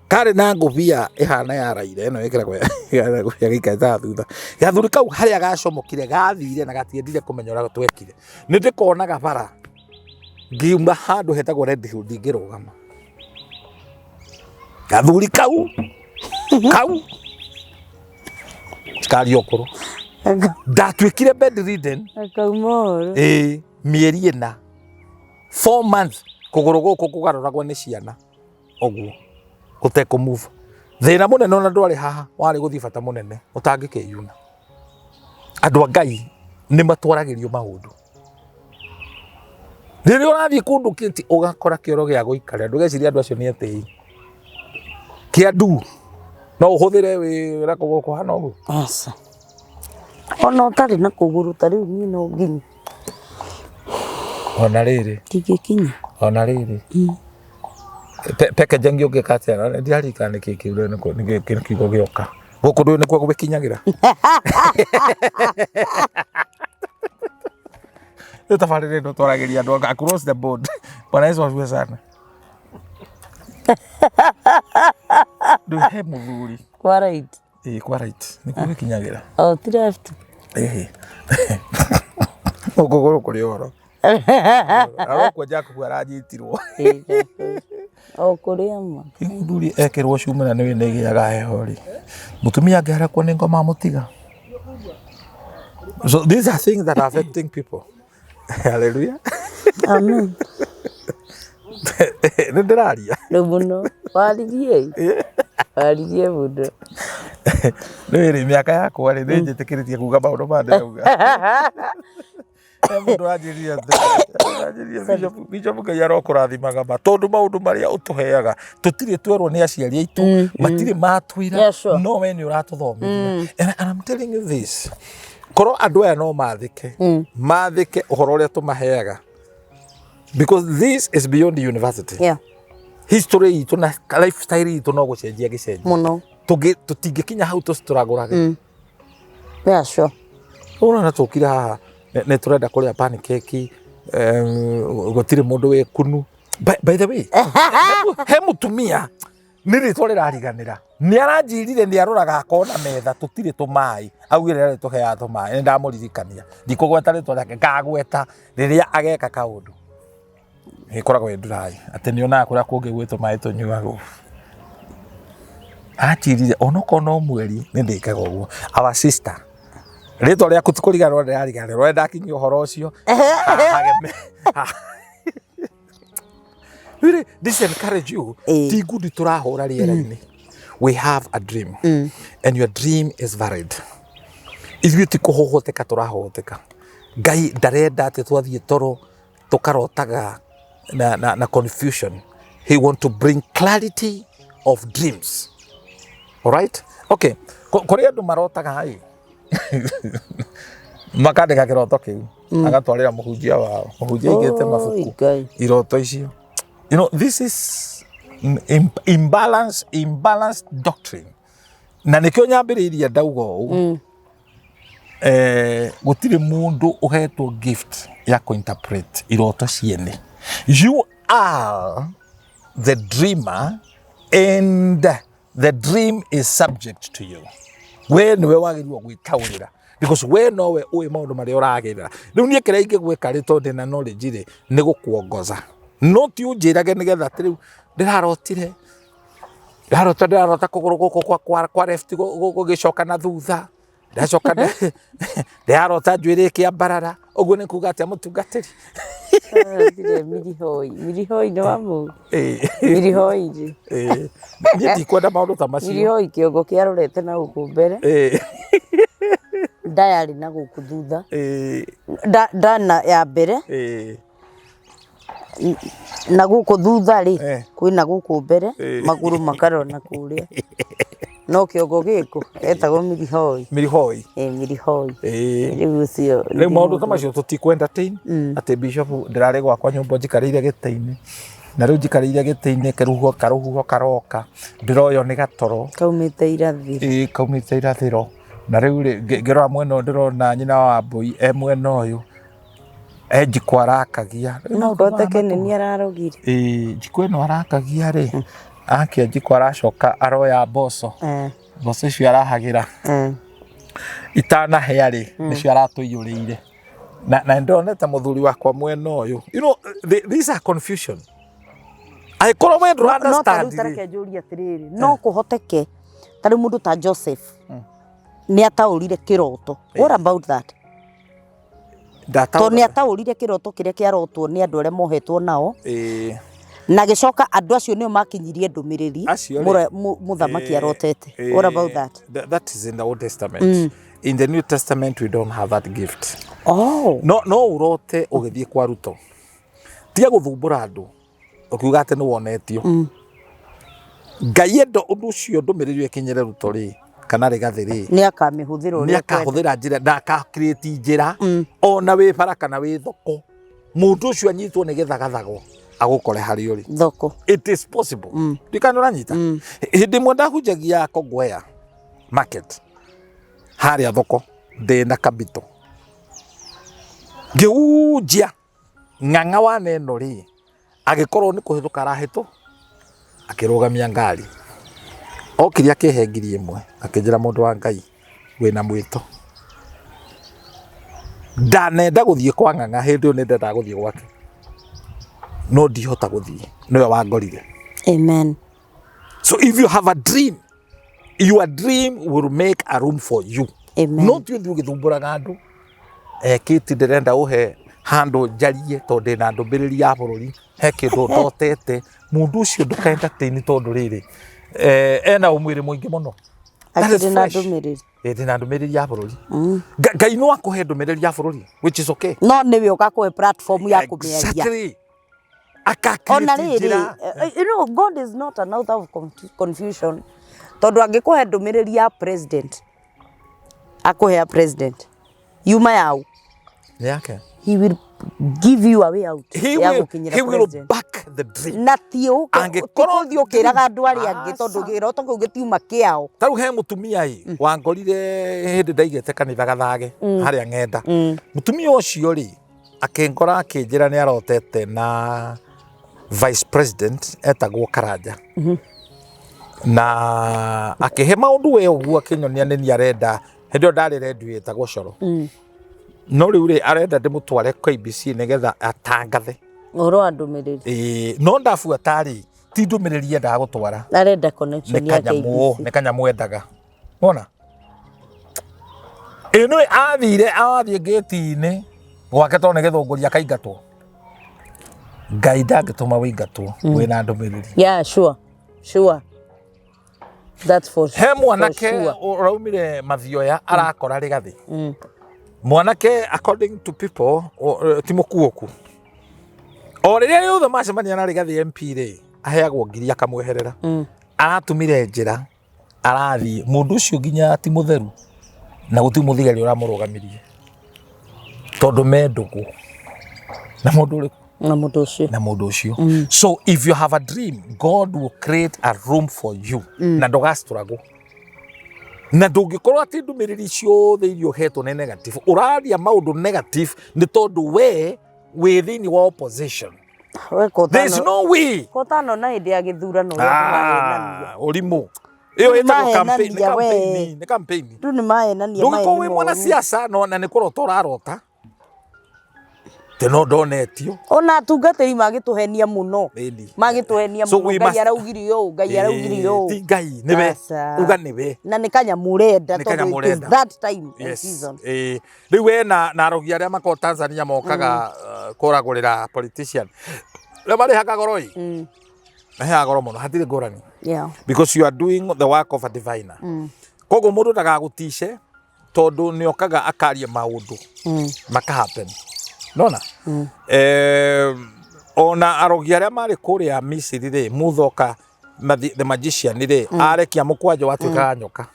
karĩ na ngũbia ĩhana ya raire ĩno ĩkĩragwo ya ngũbia gĩikaĩte thutha. Gathuri kau harĩa gacomokire gathire na gatiendire kũmenya ũrĩa twekire. Nĩ ndĩkonaga bara ngiuma handũ hetagwo Red Hill, ndingĩrũgama. Gathuri kau cikari ũkũrũ ndatuĩkire bedridden. Akauma ũru. Ĩĩ, mĩeri 4, 4 months, kũgũrũ gũkũ kũgarũragwo nĩ ciana ũguo gũtekũ move. Thĩna mũnene ona ndwarĩ haha, warĩ gũthiĩ bata mũnene ũtangĩkĩyuna. Andũ a Ngai nĩ matwaragĩrio maũndũ rĩrĩa ũrathiĩ kũndũ kĩti ũgakora kĩoro gĩa gũikara, ndũgeciria andũ acio nĩ etĩi kĩa ndu, no ũhũthĩre wĩra kũgũrũ kũhana ũguo. Aca. Ona ũtarĩ na kũgũrũ ta rĩu niĩ no nginye. Ona rĩrĩ. Ndingĩkinya. Ona rĩrĩ. Peke njengi ũngĩka atĩa? Na ndiaririkana nĩkĩ kĩu nĩ kiugo gĩoka. Gũkũ ndũĩ nĩkuo gwĩkinyagĩra. Rĩu tabarĩra ĩno twaragĩria andũ across the board. Bwana Yesu asifiwe sana. Ndũĩ he mũthuri. Kwa right. Ĩĩ kwa right. Nĩkuo gĩkinyagĩra. O ti left. Ĩhĩ. Gũkũ gũkũ kũrĩ ũhoro. Arokua Jacob aranyitirwo. O kũrĩa ma. Mũthuri ekĩrwo cuma na nĩũĩ nĩĩgĩaga heho rĩ, mũtumia angĩharakwo nĩ ngoma amũtiga. So these are things that are affecting people. Hallelujah. Amen. Nĩ ndĩraria. Nĩ mũno. Waririe. Waririe mũno. Nĩ rĩ mĩaka yakwa rĩ nĩ njĩtĩkĩrĩtie kuga maũndũ maya ndĩrauga. He mũndũ anjĩrire atĩrĩrĩ, anjĩrire Bishop Ngai arokũrathimaga ma tondũ maũndũ marĩa ũtũheaga tũtirĩ twerwo nĩ aciari aitũ matirĩ matwĩra. Yeah, sure. No we nĩ ũratũthomithia. And I'm telling you this, korwo andũ aya no mathĩke mathĩke ũhoro ũrĩa tũmaheaga, because this is beyond university. History itũ na lifestyle itũ no gũcenjia gĩcenjia Mũno. Tũtingĩkinya hau tũcitũragũrage. Yeah, sure. Ũrona tũkire haha nĩ tũrenda kũrĩa pancake, gũtirĩ mũndũ wĩ kunu. By the way, he mũtumia nĩ rĩtwa rĩrariganĩra nĩ aranjirire nĩ aroraga akona metha tũtirĩ tũmaĩ, augire rĩ tũheaga tũmaĩ. Nĩ ndamũririkania, ndikũgweta rĩtwa rĩake, ngagweta rĩrĩa ageka kaũndũ ĩkoragwo ĩ dry atĩ nĩ onaga kũrĩa kũngĩ gwĩ tũmaĩ tũnyuagwo. Anjĩrire onokorwo no mweri nĩ ndĩkaga ũguo. Our sister, rĩtwa rĩaku ti kũriganĩrwo ndĩrariganĩrwo, we ndakinyia ũhoro ũcio hageme. Really, this encourage you. Ti ngundi tũrahũra rĩera-inĩ. We have a dream and your dream is valid. Ithuĩ ti kũhũhũtĩka tũrahũhũtĩka. Ngai ndarenda atĩ twathiĩ toro tũkarotaga na confusion. He want to bring clarity of dreams. Alright? Okay. Kũrĩ andũ marotaga ĩ makandĩka kĩroto kĩu agatwarĩra mũhunjia wao, mũhunjia aigĩte Oi, mabuku Ngai. iroto icio. You know, this is imbalance doctrine. Na nĩkĩo nyambĩrĩirie ndauga ũũ, gũtirĩ mũndũ ũhetwo gift ya kũinterpret iroto ciene. You are the dreamer and the dream is subject to you. We nĩwe wagĩrĩirwo gwĩtaũrĩra because we nowe ũĩ maũndũ marĩa ũragerera. Rĩu niĩ kĩrĩa ingĩgwĩka rĩ, tondũ ndĩna knowledge rĩ, nĩ gũkuongoza, no ti ũnjĩrage nĩgetha atĩ rĩu ndĩrarotire ndarota ndĩrarota kũgũrũ gũkũ kwa left gũgĩcoka na thutha, ndacoka ndĩrarota njuĩrĩ ĩkĩambarara. Ũguo nĩ kuga atĩa, mũtungatĩri? Ndirĩ mirihoi. Mirihoi nĩ wa mũndũ. Mirihoi rĩ. Ĩĩ. Niĩ ndikwenda maũndũ ta macio. Mirihoi kĩongo kĩarorete na gũkũ mbere. Nda yarĩ na gũkũ thutha. Nda na ya mbere. Na gũkũ thutha rĩ, kwĩna gũkũ mbere, magũrũ makarora na kũrĩa. No kĩongo gĩkũ etagwo mirihoi. Mirihoi. Ĩ mirihoi. Rĩu ũcio. Rĩu maũndũ ta macio tũtikũ entertain atĩ bishop ndĩrarĩ gwakwa nyũmba njikarĩire gĩtĩ-inĩ, na rĩu njikarĩire gĩtĩ-inĩ kĩrũhuho karũhuho karoka, ndĩroywo nĩ gatoro. Kaumĩte irathĩro. Ĩĩ, kaumĩte irathĩro. Na rĩu rĩ, ngĩrora mwena ũyũ ndĩrona nyina wa mbũi e mwena ũyũ e njiko arakagia. Rĩu No maũndũ maya kũhoteke nĩ matũ- niĩ ararogire. Ĩĩ, njiko ĩno arakagia rĩ, akia njiko aracoka aroya mboco, mboco icio arahagĩra itanahĩa rĩ, nĩcio aratũiyũrĩire. Na ndonete mũthuri wakwa mwena ũyũ. You know, these are confusion. Angĩkorwo we ndũra No ta rĩu understand ta rĩ, reke njũrie atĩrĩrĩ, no kũhoteke ta rĩu mũndũ ta Joseph nĩ ataũrire kĩroto. What about that? Tondũ nĩ ataũrire kĩroto kĩrĩa kĩarotwo nĩ andũ arĩa mohetwo nao, na gĩcoka andũ acio nĩo makinyirie ndũmĩrĩri Acio rĩ, mũthamaki arotete. What about that? That is in the Old Testament. In the New Testament we don't have that gift. Oh. No ũrote ũgĩthiĩ kwa Ruto. Tiga gũthumbũra andũ ũkiuga atĩ nĩ wonetio. Ngai enda ũndũ ũcio ndũmĩrĩri ĩkinyĩre Ruto rĩ, Kana Rigathi rĩ, Nĩ akamĩhũthĩra nĩ ũrĩa ekwenda. Akahũthĩra njĩra na akakirĩti njĩra, ona wĩ bara kana wĩ thoko, mũndũ ũcio anyitwo nĩ gĩthagathago agũkore harĩa ũrĩ. Thoko. It is possible. Ndikana ũranyita. Hĩndĩ ĩmwe ndahunjagia Kongowea market harĩa thoko ndĩ na kabito, ngĩhunjia ng'ang'a wa neno rĩ, agĩkorwo nĩ kũhĩtũka arahĩtũ, akĩrũgamia ngari, okire akĩhe 1000, akĩnjĩra, "Mũndũ wa Ngai, wĩna mwĩto." Ndanenda gũthiĩ kwa ng'ang'a hĩndĩ ĩyo, nĩ ndendaga gũthiĩ gwake no ndihota gũthiĩ, nĩwe wangorire. Amen. So if you have a dream, your dream will make a room for you. Amen. No ti ũthiĩ ũgĩthumbũraga andũ, kĩti ndĩrenda ũhe handũ njarie tondũ ndĩna ndũmĩrĩri ya bũrũri, he kĩndũ ndotete. Mũndũ ũcio ndũka entertain, tondũ rĩrĩ ena ũmwĩrĩ mũingĩ mũno. That is Akĩrĩ na fresh. ndũmĩrĩri. Ndĩna ndũmĩrĩri ya bũrũri. Ngai no akũhe ndũmĩrĩri ya bũrũri, which is okay. No nĩwe ũgakũhe platform ya kũmĩaria. Exactly. Ona Akakirĩti rĩrĩ, njĩra. God is not an author of confusion, tondũ angĩkũhe ndũmĩrĩri ya president, akũhe ya president yuma yau. Nĩ yake. He will give you a way out He ya will, gũkinyĩra he will president. back the dream. Na ti Angĩkorwo ũthiĩ ũkĩraga andũ arĩa angĩ, tondũ Aca. kĩroto kĩu gĩtiuma kĩao. Tarĩu he mũtumia ĩ wangorire hĩndĩ ndaigĩte kanitha gathage harĩa ng'enda. Mũtumia ũcio rĩ, akĩngora akĩnjĩra nĩ arotete na vice president etagwo Karanja, na akĩhe maũndũ we ũguo, akĩnyonia nĩ niĩ arenda. Hĩndĩ ĩyo ndarĩ redio ĩtagwo Coro, no rĩu rĩ, arenda ndĩmũtware KBC nĩgetha atangathe ũhoro wa ndũmĩrĩri. Ĩĩ, no ndabuata rĩ, ti ndũmĩrĩri endaga gũtwara. Arenda Nĩ connection ya kanyamũ. KBC. Nĩ kanyamũ endaga wona ĩno athire, athiĩ ngĩti-inĩ gwake tondũ nĩ gĩthũngũri, akaingatwo. Ngai ndangĩtũma wĩingatwo wĩna ndũmĩrĩri. Yeah, sure, that's for He mwanake for sure. ũraumire Mathioya arakora Rĩgathĩ. Mwanake, according to people, ti mũkuũku. O rĩrĩa rĩothe macemania na Rĩgathĩ MP rĩ, aheagwo ngiri akamweherera. Aratumire njĩra arathiĩ mũndũ ũcio nginya ti mũtheru, na gũtirĩ mũthigari ũramũrũgamirie tondũ me ndũgũ na mũndũ ũrĩkũ? Na mũndũ ũcio. Na mũndũ ũcio. So if you have a dream, God will create a room for you, na ndũgastruggle, na ndũngĩkorwo atĩ ndũmĩrĩri ciothe iria ũhetwo nĩ negative. Ũraria maũndũ negative nĩ tondũ we wĩ thĩinĩ wa opposition. We There is no way. Kotano na hĩndĩ ya gĩthurano ũrĩa mahenania. Ah, ũrimũ ĩyo ĩtagwo campaign, nĩ Mahenania we. campaign, nĩ campaign. Rĩu nĩ mahenania. Ndũngĩkorwo wĩ mwana siasa no na nĩ kũrota ũrarota te no ndonetio. Ona atungatĩri magĩtũhenia mũno. Ĩni. Magĩtũhenia So mũno. we Ngai araugire ũũ, Ngai araugire ũũ. Ti Ngai nĩwe. Aca. Uga nĩwe. Na nĩ kanyamũ ũrenda, Nĩ tondũ kanyamũ it is ũrenda. that time and season. Ĩĩ. Rĩu we na arogi arĩa makoragwo Tanzania mokaga kũragũrĩra politician rĩu marĩhaga goro ĩ, maheaga goro mũno, hatirĩ ngũrani, because you are doing the work of a diviner. Koguo mũndũ ndagagũtice tondũ nĩ okaga akaria maũndũ maka happen nona. Ona arogi arĩa marĩ kũrĩa Misiri rĩ, muthoka the magician rĩ, arekia mũkwanjũ watuĩkaga nyoka.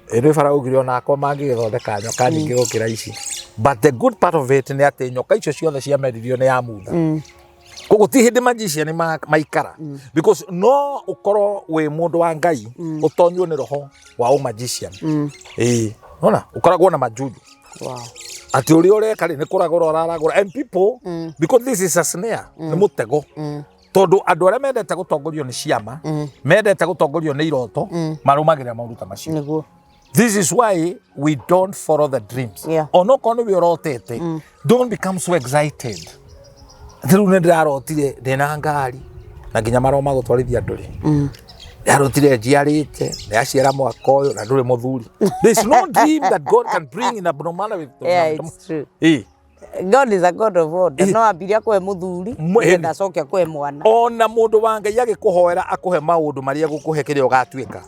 Ĩrĩ bara augire onakwa mangĩgĩthondeka nyoka nyingĩ gũkĩra ici. But the good part of it nĩ atĩ nyoka icio ciothe ciameririo nĩ ya mutha. Koguo ti hĩndĩ magician maikara, because no ũkorwo wĩ mũndũ wa Ngai ũtonywo nĩ roho wa ũmagician. Ĩĩ, nona ũkoragwo na majuju atĩ ũrĩa ũreka rĩ, nĩ kũragũra ũraragũra and people, because this is a snare, nĩ mũtego, tondũ andũ arĩa mendete gũtongorio nĩ ciama, mendete gũtongorio nĩ iroto, marũmagĩrĩra maũndũ ta macio. This is why we don't follow the dreams. Onokorwo nĩwe ũrotete, don't become so excited atĩ rĩu nĩ ndĩrarotire ndĩna ngari na nginya maroma ma gũtwarithia ndũrĩ. Ndarotire njiarĩte, ndĩraciara mwaka ũyũ, na ndũrĩ mũthuri. There is no dream that God can bring in abnormal. Yeah, it's true. Eh. God is a God of order. No ambire akũhe mũthuri, nĩgetha acoke akũhe mwana. Ona mũndũ wa Ngai agĩkũhoera akũhe maũndũ marĩa egũkũhe kĩrĩa ũgatuĩka,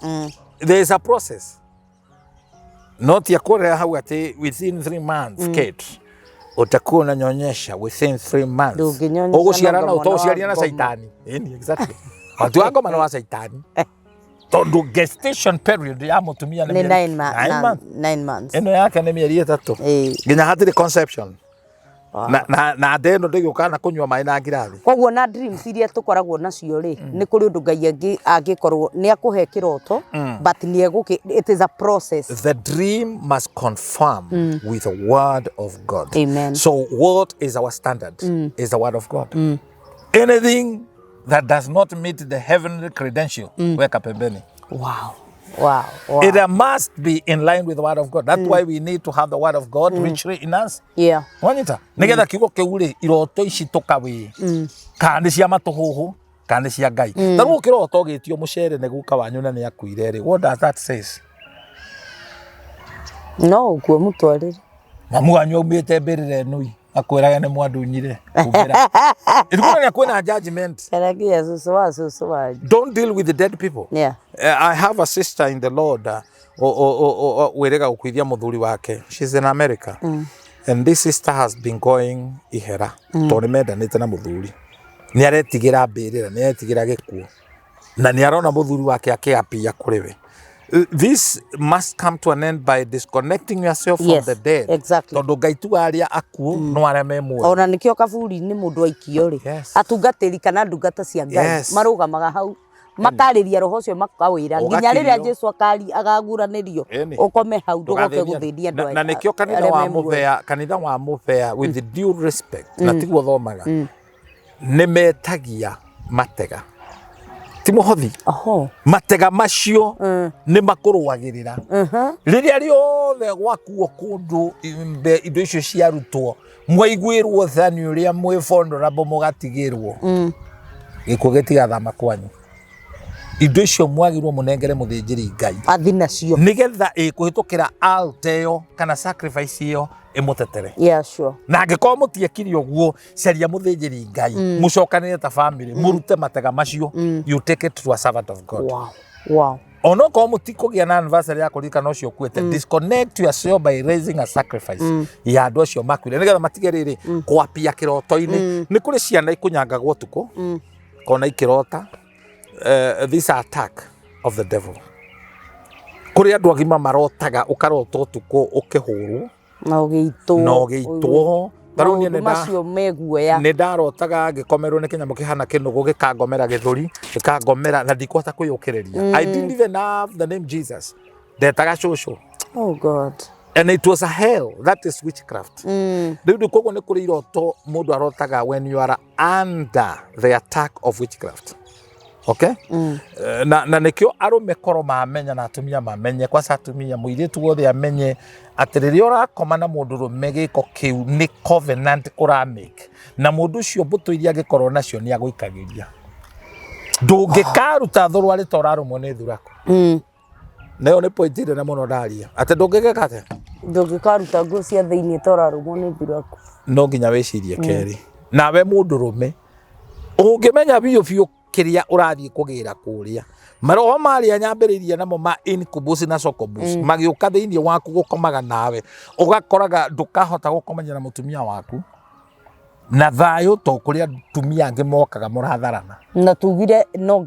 there is a process. No ti akũrera hau atĩ within 3 months, Kate, utakuwa unanyonyesha within 3 months. Ndũngĩnyonyesha ũgũciara nanga na mwana wa ũtũciaria na ngoma. caitani. Ĩni, exactly, watu wa ngoma nĩ wa caitani. Tondũ gestation period ya mũtumia nĩ nĩ mĩeri 9 months. 9 months. Ĩno yake nĩ mĩeri 3. Nginya hatirĩ conception. Na nda ĩno ndĩgĩũkaga na kũnyua maĩ na ngirathi. Koguo na dreams iria tũkoragwo nacio rĩ, nĩ kũrĩ ũndũ Ngai angĩkorwo nĩ akũhe kĩroto, but nĩ egũkĩ, it is a process. The dream must confirm with the word of God. Amen. So what is our standard? Is the word of God. Anything that does not meet the heavenly credential, weka pembeni. It must be in line with the word of God. That's why we need to have the word of God richly in us. Wanyita? Nigetha kiugo kiu rĩ, iroto ici tũkawĩ kana nĩ cia matũhũhũ kana nĩ cia Ngai. Ta rĩu ũkĩrota ũgĩtio mũcere nĩ guka wanyu na nĩ akuire rĩ, what does that says? No ũguo mũtwarĩre. Mamu wanyu aumĩte mbĩrĩra ĩnui akwĩraga nĩ mwandunyire humbĩra. Ĩrikuonania kwĩna judgment. Karagia cũcũ wa cũcũ wanyu. Don't deal with the dead people. I have a sister in the Lord wĩrĩga gũkuithia mũthuri wake. She's in America. And this sister has been going ihera tondũ nĩ mendanĩte na mũthuri. Nĩ aretigĩra mbĩrĩra, nĩ aretigĩra gĩkuũ. Na nĩ arona mũthuri wake akĩapia kũrĩ we. This must come to an end by disconnecting yourself from the dead. Tondũ Ngai tu arĩa akuũ no arĩa me muoyo. Ona nĩkĩo kaburi-inĩ mũndũ aikio rĩ, atungatĩri kana ndungata cia Ngai marũgamaga hau makarĩria roho ũcio, makawĩra nginya rĩrĩa Ũgakirio. Jesu akari agaguranĩrio, ũkome hau, ndũgoke Ndũgathĩnie. gũthĩnia andũ Na nĩkĩo kanitha arĩa wa me muoyo. Mũbea, kanitha wa Mũbea, with the due respect, na tiguo thomaga, nĩ metagia matega, ti mũhothi. Matega macio nĩ makũrũagĩrĩra rĩrĩa rĩothe gwakuo kũndũ, indo icio ciarutwo, mwaiguĩrwo tha nĩ ũrĩa mwĩ vulnerable, mũgatigĩrwo gĩkuũ gĩtigathama kwanyu. Indo icio mwagĩrwo mũnengere mũthĩnjĩri Ngai athi nacio nĩgetha ĩkũhĩtũkĩra altar ĩyo kana sacrifice ĩyo ĩmũtetere. Na angĩkorwo mũtiekire ũguo, caria mũthĩnjĩri Ngai, mũcokanĩre ta family, mũrute matega macio. You take it to a servant of God. Onokorwo mũtikũgĩa na anniversary ya kũririkana ũcio ũkuĩte, disconnect yourself by raising a sacrifice ya andũ acio makuire, nĩgetha matige rĩrĩ kwapia kĩroto-inĩ. Nĩ kũrĩ ciana ikũnyangagwo ũtukũ kona ikĩrota. This attack of the devil. Kũrĩ andũ agima marotaga, ũkarota ũtukũ ũkĩhũrwo na ũgĩitwo. Na ũgĩitwo. Ta rĩu niĩ Maũndũ macio meguoya. Nĩ ndarotaga ngĩkomerwo nĩ kĩnyamũ kĩhana kĩnũgũ, gĩkangomera gĩthũri, gĩkangomera na ndikũhota kwĩyũkĩrĩria. I didn't even have the name Jesus, ndetaga cũcũ. Oh God. And it was a hell. That is witchcraft. Rĩu rĩ, koguo nĩ kũrĩ iroto mũndũ arotaga when you are under the attack of witchcraft, okay? Na nĩkĩo arũme korwo mamenya na atumia mamenye, kwanza atumia, mũirĩtu wothe amenye atĩ rĩrĩa ũrakoma na mũndũ rũme, gĩko kĩu nĩ covenant ũramake na mũndũ ũcio. Mbũtũ iria angĩkorwo nacio nĩ agũikagĩria, ndũngĩkaruta thũrwarĩ ta ũrarũmwo nĩ thuraku. Nayo nĩ point nene mũno ndaria atĩ ndũngĩgeka atĩa? Ndũngĩkaruta nguo cia thĩinĩ ta ũrarũmwo nĩ thuraku. No nginya wĩcirie kerĩ. Nawe mũndũ rũme ũngĩmenya biũ biũ kĩrĩa ũrathiĩ kũgĩra kũrĩa, maroho marĩa nyambĩrĩirie namo ma incubus na succubus magĩũka thĩinĩ waku gũkomaga nawe, ũgakoraga ndũkahota gũkomania na mũtumia waku na thayũ, to kũrĩa atumia angĩ mokaga mũratharana. Na tugire no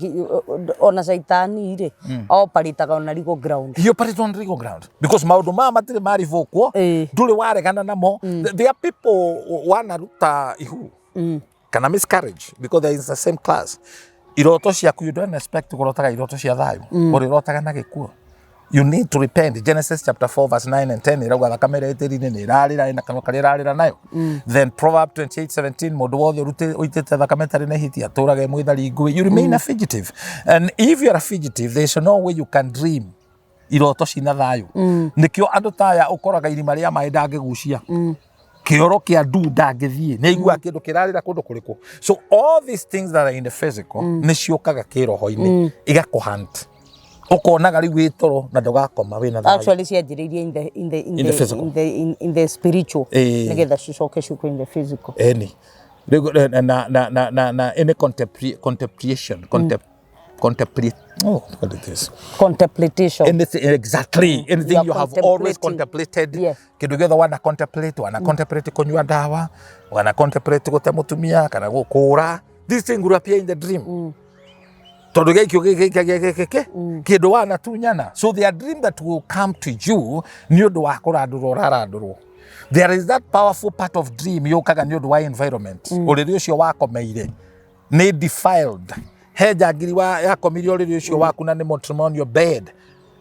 ona caitani rĩ, operataga ona legal ground. He operates on legal ground because maũndũ maya matirĩ maribũkwo. Ndũrĩ waregana namo. There are people wanaruta ihu kana miscarriage, because they are in the same class. Iroto ciaku, you don't expect kũrotaga iroto cia thayũ, ũrĩrotaga na gĩkuũ. You need to repent. Genesis chapter 4 verse 9 and 10 ĩrauga thakame ĩrĩa ĩtĩri-inĩ nĩ ĩrarĩra, ĩna kanua karĩa ĩrarĩra nayo. Then Proverb 28:17, mũndũ wothe ũitĩte thakame ĩtarĩ na ihĩtia atũraga e mwĩthari ngũĩ. You remain a fugitive, and if you are a fugitive, there is no way you can dream iroto cina thayũ. Nĩkĩo andũ ta aya ũkoraga irima rĩa maĩ ndangĩgucia, kĩoro kĩa ndu ndangĩthiĩ, nĩ aiguaga kĩndũ kĩrarĩra kũndũ kũrĩkũ. So all these things that are in the physical nĩ ciũkaga kĩroho-inĩ igakũhunt, ũkonaga rĩu wĩ toro na ndũgakoma wĩna thayũ. Actually cianjĩrĩirie in the In the physical. In the spiritual, nĩgetha cicoke ciũke in the physical. Eni. Rĩu, na any contemplation, contemplate, oh, what it is? Contemplation. Anything, exactly, anything You are you have always contemplating. contemplated. Kindu gĩothe wana contemplate, wana contemplate kũnyua ndawa, wana contemplate gũte mũtumia kana gũkũra, this thing will appear in the dream. Tondũ gĩaikio gĩkĩ kĩndũ wanatunyana. So there are dream that will come to you nĩ ũndũ wa kũrandũrwo ũrarandũrwo. There is that powerful part of dream yũkaga nĩ ũndũ wa environment. Ũrĩrĩ ũcio wakomeire nĩ defiled. He njangiri wa yakomire ũrĩrĩ ũcio waku na nĩ matrimonial bed.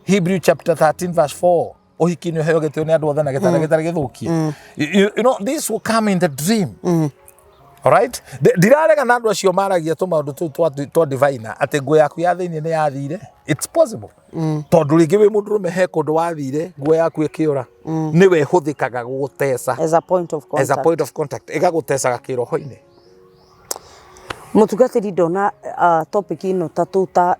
Hebrew chapter 13 verse 4, ũhiki nĩ ũheo gĩtĩo nĩ andũ othe na gĩtanda gĩtarĩ gĩthũkie. You know this will come in the dream. Alright? Ndirarega na andũ acio maragia tũmaũndũ tũu twa divina atĩ nguo yaku ya thĩinĩ nĩ yathire. It's possible. Tondũ rĩngĩ wĩ mũndũrũme, he kũndũ wathire nguo yaku ĩkĩũra, nĩwe ĩhũthĩkaga gũgũteca. As a point of As a contact. Point of contact, ĩgagũtecaga kĩroho-inĩ. Mũtungatĩri, ndona topic ĩno ta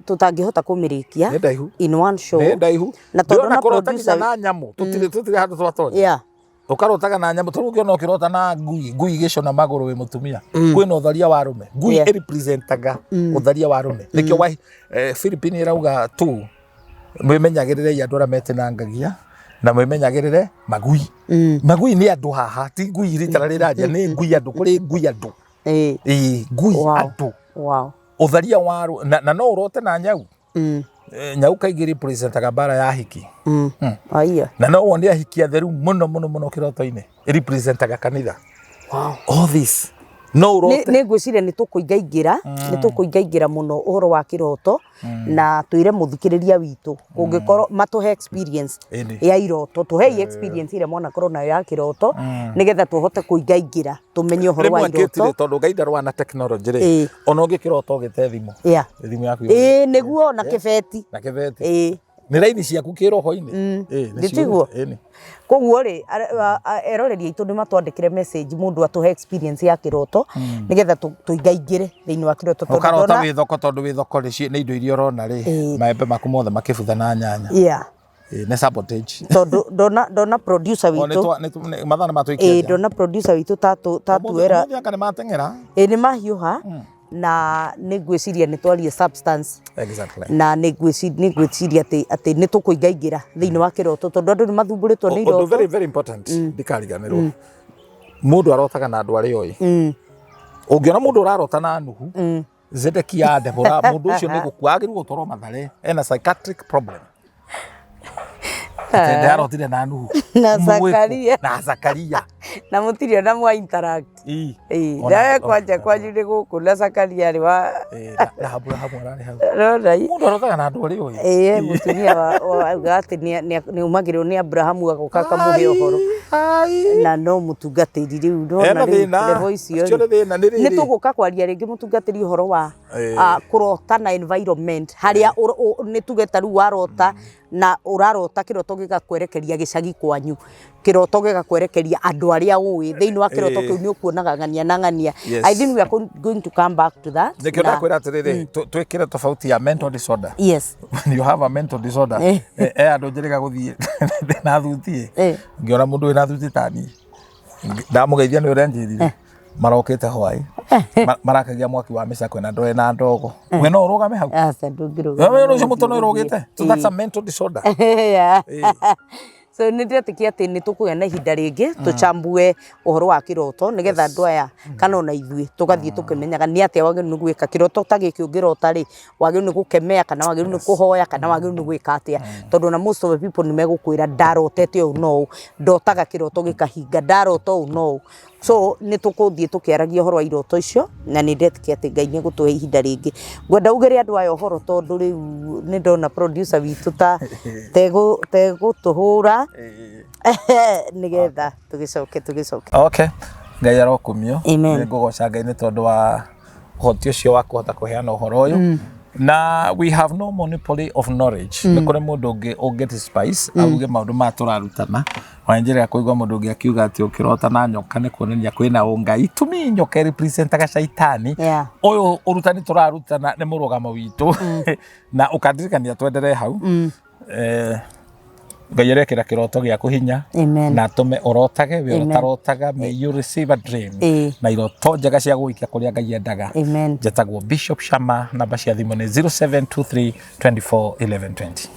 tũtangĩhota kũmĩrĩkia Nĩ ndaihu. in one show. Nĩ ndaihu. Na tondũ Ndĩrona na kũrota producer nginya na nyamũ, tũtirĩ handũ twatonya. Ũkarotaga na nyamũ, tondũ ũngĩona ũkĩrota na ngui, ngui igĩcũna magũrũ wĩ mũtumia, kwĩna ũtharia wa arũme. Ngui ĩrepresentaga ũtharia wa arũme. Nĩkĩo wa Philippine ĩrauga tu mwĩmenyagĩrĩrei andũ arĩa metinangagia na mwĩmenyagĩrĩre magui. Magui nĩ andũ haha, ti ngui rita rĩraria, nĩ ngui andũ, kũrĩ ngui andũ. Ĩĩ, ngui andũ. Ũtharia wa na no ũrote na nyau. Nyau kaingĩ representaga mbara ya hiki. Aya. Na no wone ahiki atheru mũno mũno mũno kĩroto-inĩ, representaga kanitha. All this no ũrote. Nĩ ngwĩciria nĩ tũkũingaingĩra mũno ũhoro wa kĩroto na twĩre mũthikĩrĩria witũ kũngĩkorwo matũhe experience ya iroto, tũhei experience ĩrĩa mwanakorwo nayo ya kĩroto, nĩgetha tũhote kũingaingĩra tũmenye ũhoro wa Rĩmwe iroto. ngĩtire tondũ Ngai ndarũa na technology rĩ, ona ũngĩkĩrota ũgĩte thimũ, thimũ yaku Ĩĩ, nĩguo, na kĩbeti. Na kĩbeti. Nĩ raini ciaku kĩroho-inĩ. Ĩĩ, nĩ Ndĩtiguo? Ĩni. Koguo rĩ, eroreri aitũ nĩ matwandĩkĩre message, mũndũ atũhe experience ya kĩroto, nĩgetha tũingaingĩre thĩinĩ wa kĩroto, tondũ Ũkarota ndona wĩ thoko, tondũ wĩ thoko rĩ, nĩ indo iria ũrona rĩ, maembe maku mothe makĩbutha na nyanya. Ĩĩ, nĩ sabotage. Tondũ ndona producer O, nĩ witũ mathaa nĩ matũikia nja. Ndona producer witũ tatuera. Ũmũthĩ anga nĩ mateng'era. Ĩĩ, nĩ mahiũha na nĩ ngwĩciria nĩ twarie substance. Na nĩ ngwĩciria atĩ nĩ tũkũingaingĩra thĩinĩ wa kĩroto, tondũ andũ nĩ mathumbũrĩtwo nĩ Ũndũ iroto. very very important ndikariganĩrwo, mũndũ arotaga na andũ arĩa oĩ. Ũngĩona mũndũ ũrarota na Nuhu, Zedekia, Debora, mũndũ ũcio nĩ gũkua, agĩrĩirwo gũtwarwo Mathare, ena psychiatric problem. Atĩ ndarotire na Nuhu. Na Mwĩkũ. Zakaria. Na Zakaria. Na mũtirĩ ona mwa interact. Ĩĩ. Ona- Nawe kwanja kwanyu nĩ gũkũ na Zakaria arĩ wa Ĩĩ, na Aburahamu ararĩ hau. Rona. Mũndũ arotaga na andũ arĩa oĩ. Ĩĩ, mũtumia auga atĩ nĩ umagĩrwo nĩ Abrahamu agoka akamũhe ũhoro. Ai. Na no mũtungatĩri rĩu ndona Ena rĩu thĩna. level icio Ũcio rĩ. nĩ thĩna, nĩ Nĩ rĩrĩ. tũgũka kwaria rĩngĩ, mũtungatĩri, ũhoro wa kũrota na environment harĩa nĩ tuge ta rĩu warota na ũrarota kĩroto gĩgakwerekeria gĩcagi kwanyu, kĩroto gĩgakwerekeria andũ arĩa ũĩ, thĩinĩ wa kĩroto kĩu nĩ ũkuonaga ng'ania na ng'ania. I think we are going to come back to that. Nĩkĩo ndakwĩra atĩrĩrĩ, twĩkĩre tofauti ya mental disorder. When you have a mental disorder, andũ njĩrĩga gũthiĩ na thuti. Ngĩona mũndũ wĩna thuti ta niĩ, ndamũgeithia nĩ ũrĩa njĩrire marokĩte hwaĩ. Marakagia mwaki wa mĩcakwe na ndore na ndogo, we no ũrũgame hau? Aca, ndũngĩrũgama. We ũcio mũtũ ĩrũgĩte, so that's a mental disorder. So nĩ ndĩretĩkia atĩ nĩ tũkũgĩa na ihinda rĩngĩ tũchambue ũhoro wa kĩroto, nĩgetha andũ aya kana ona ithuĩ tũgathiĩ tũkĩmenyaga nĩ atĩa wagĩrĩirwo nĩ gwĩka. Kĩroto ta gĩkĩ ũngĩrota rĩ, wagĩrĩirwo nĩ gũkemea kana wagĩrĩirwo nĩ kũhoya kana wagĩrĩirwo nĩ gwĩka atĩa? Tondũ ona most of the people nĩ megũkwĩra, "Ndarotete ũũ no ũũ, ndotaga kĩroto gĩkahinga, ndarota ũũ no ũũ." So nĩ tũkũthiĩ tũkĩaragia ũhoro wa iroto icio, na nĩ ndetĩkia atĩ Ngai nĩ egũtũhe ihinda rĩngĩ. Ngwenda ugĩre andũ aya ũhoro, tondũ rĩu nĩ ndona producer witũ ta tegũtũhũra, nĩgetha tũgĩcoke. Okay, Ngai arokumio. Amen. Nĩ ngũgoca Ngai nĩ tondũ wa ũhoti ũcio wa kũhota kũheana ũhoro ũyũ, na we have no monopoly of knowledge. Nĩ kũrĩ mũndũ ũngĩ ũngĩ spice auge maũndũ maya tũrarutana. Ona njĩra ya kũigua mũndũ ũngĩ akiuga atĩ ũkĩrota na nyoka nĩ kuonania kwĩna ũngai, to me nyoka representaga caitani. Ũyũ ũrutani tũrarutana nĩ mũrũgamo witũ na ũkandirikania twenderee hau. Ngai arekĩra kĩroto gĩaku hinya. Amen. Na atũme ũrotage wĩ Amen. ũtarotaga. May you receive a dream na iroto njega cia gũgũikia kũrĩa Ngai endaga. Amen. Njetagwo Bishop Shama, namba cia thimũ nĩ 0723 24 11 20.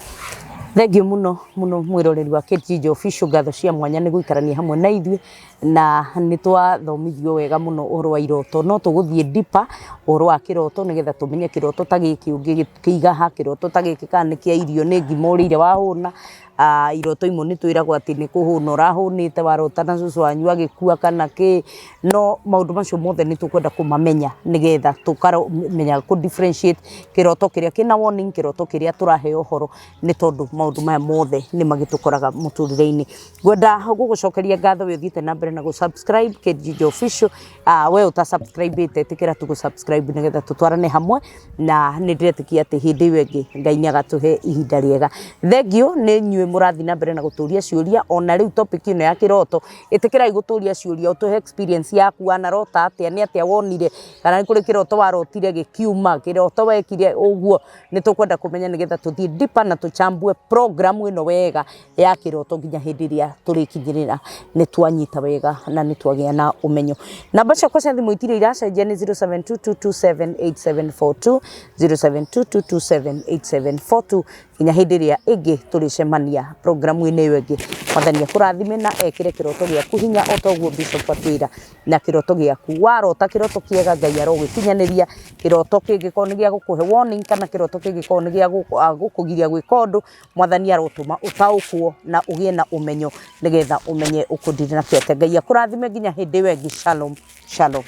Thengiũ mũno mũno mwĩroreri wa KTG Official, ngatho cia mwanya nĩ gũikarania hamwe na ithuĩ, na nĩ twathomithio wega mũno ũhoro wa iroto. No tũgũthiĩ deeper ũhoro wa kĩroto nĩgetha tũmenye kĩroto ta gĩkĩ ũngĩkĩiga ha, kĩroto ta gĩkĩ kana nĩ kĩa irio, nĩ ngima ũrĩire wahũna. Iroto imwe nĩ twĩragwo atĩ nĩ kũhũna ũrahũnĩte, warota na cũcũ wanyu agĩkua kana kĩ, no maũndũ macio mothe nĩ tũkwenda kũmamenya nĩgetha tũkamenya kũ differentiate kĩroto kĩrĩa kĩna warning, kĩroto kĩrĩa tũraheo ũhoro, nĩ tondũ maũndũ maya mothe nĩ magĩtũkoraga mũtũrĩre-inĩ. Ngwenda gũgũcokeria ngatho we ũthiĩte na mbere na gũ subscribe KGG Official. We ũta subscribe ĩte, ĩtĩkĩra tu gũ subscribe nĩgetha tũtwarane hamwe, na nĩ ndĩretĩkia atĩ hĩndĩ ĩyo ĩngĩ Ngai nĩ agatũhe ihinda rĩega. Thengiũ nĩ inyuĩ mũrathiĩ na mbere na gũtũria ciũria, ona rĩu topic ĩno ya kĩroto, ĩtĩkĩrai gũtũria ciũria, ũtũhe experience yaku, wanarota atĩa, nĩ atĩa wonire, kana nĩ kũrĩ kĩroto warotire gĩkiuma, kĩroto wekire ũguo, nĩ tũkwenda kũmenya nĩgetha tũthiĩ deeper na tũchambue program ĩno wega ya kĩroto nginya hĩndĩ ĩrĩa tũrĩkinyĩrĩra nĩ twanyita wega na nĩ twagĩa na ũmenyo. Namba ciakwa cia thimũ itirĩ iracenjia, nĩ 0722278742, 0722278742, nginya hĩndĩ ĩrĩa ĩngĩ tũrĩcemania programu-inĩ ĩyo ĩngĩ. Mwathani akũrathime na ekĩre kĩroto gĩaku hinya o ta ũguo Bishop atwĩra, na kĩroto gĩaku warota kĩroto kĩega Ngai arogĩkinyanĩria, kĩroto kĩngĩkorwo nĩ gĩa gũkũhe warning kana kĩroto kĩngĩkorwo nĩ gĩa gũkũgiria gwĩka ũndũ, Mwathani arotũma ũtaũkwo na ũgĩe na ũmenyo nĩgetha ũmenye ũkũndiri nakĩo atĩa. Ngai akũrathime nginya hĩndĩ ĩyo ĩngĩ. Shalom, shalom.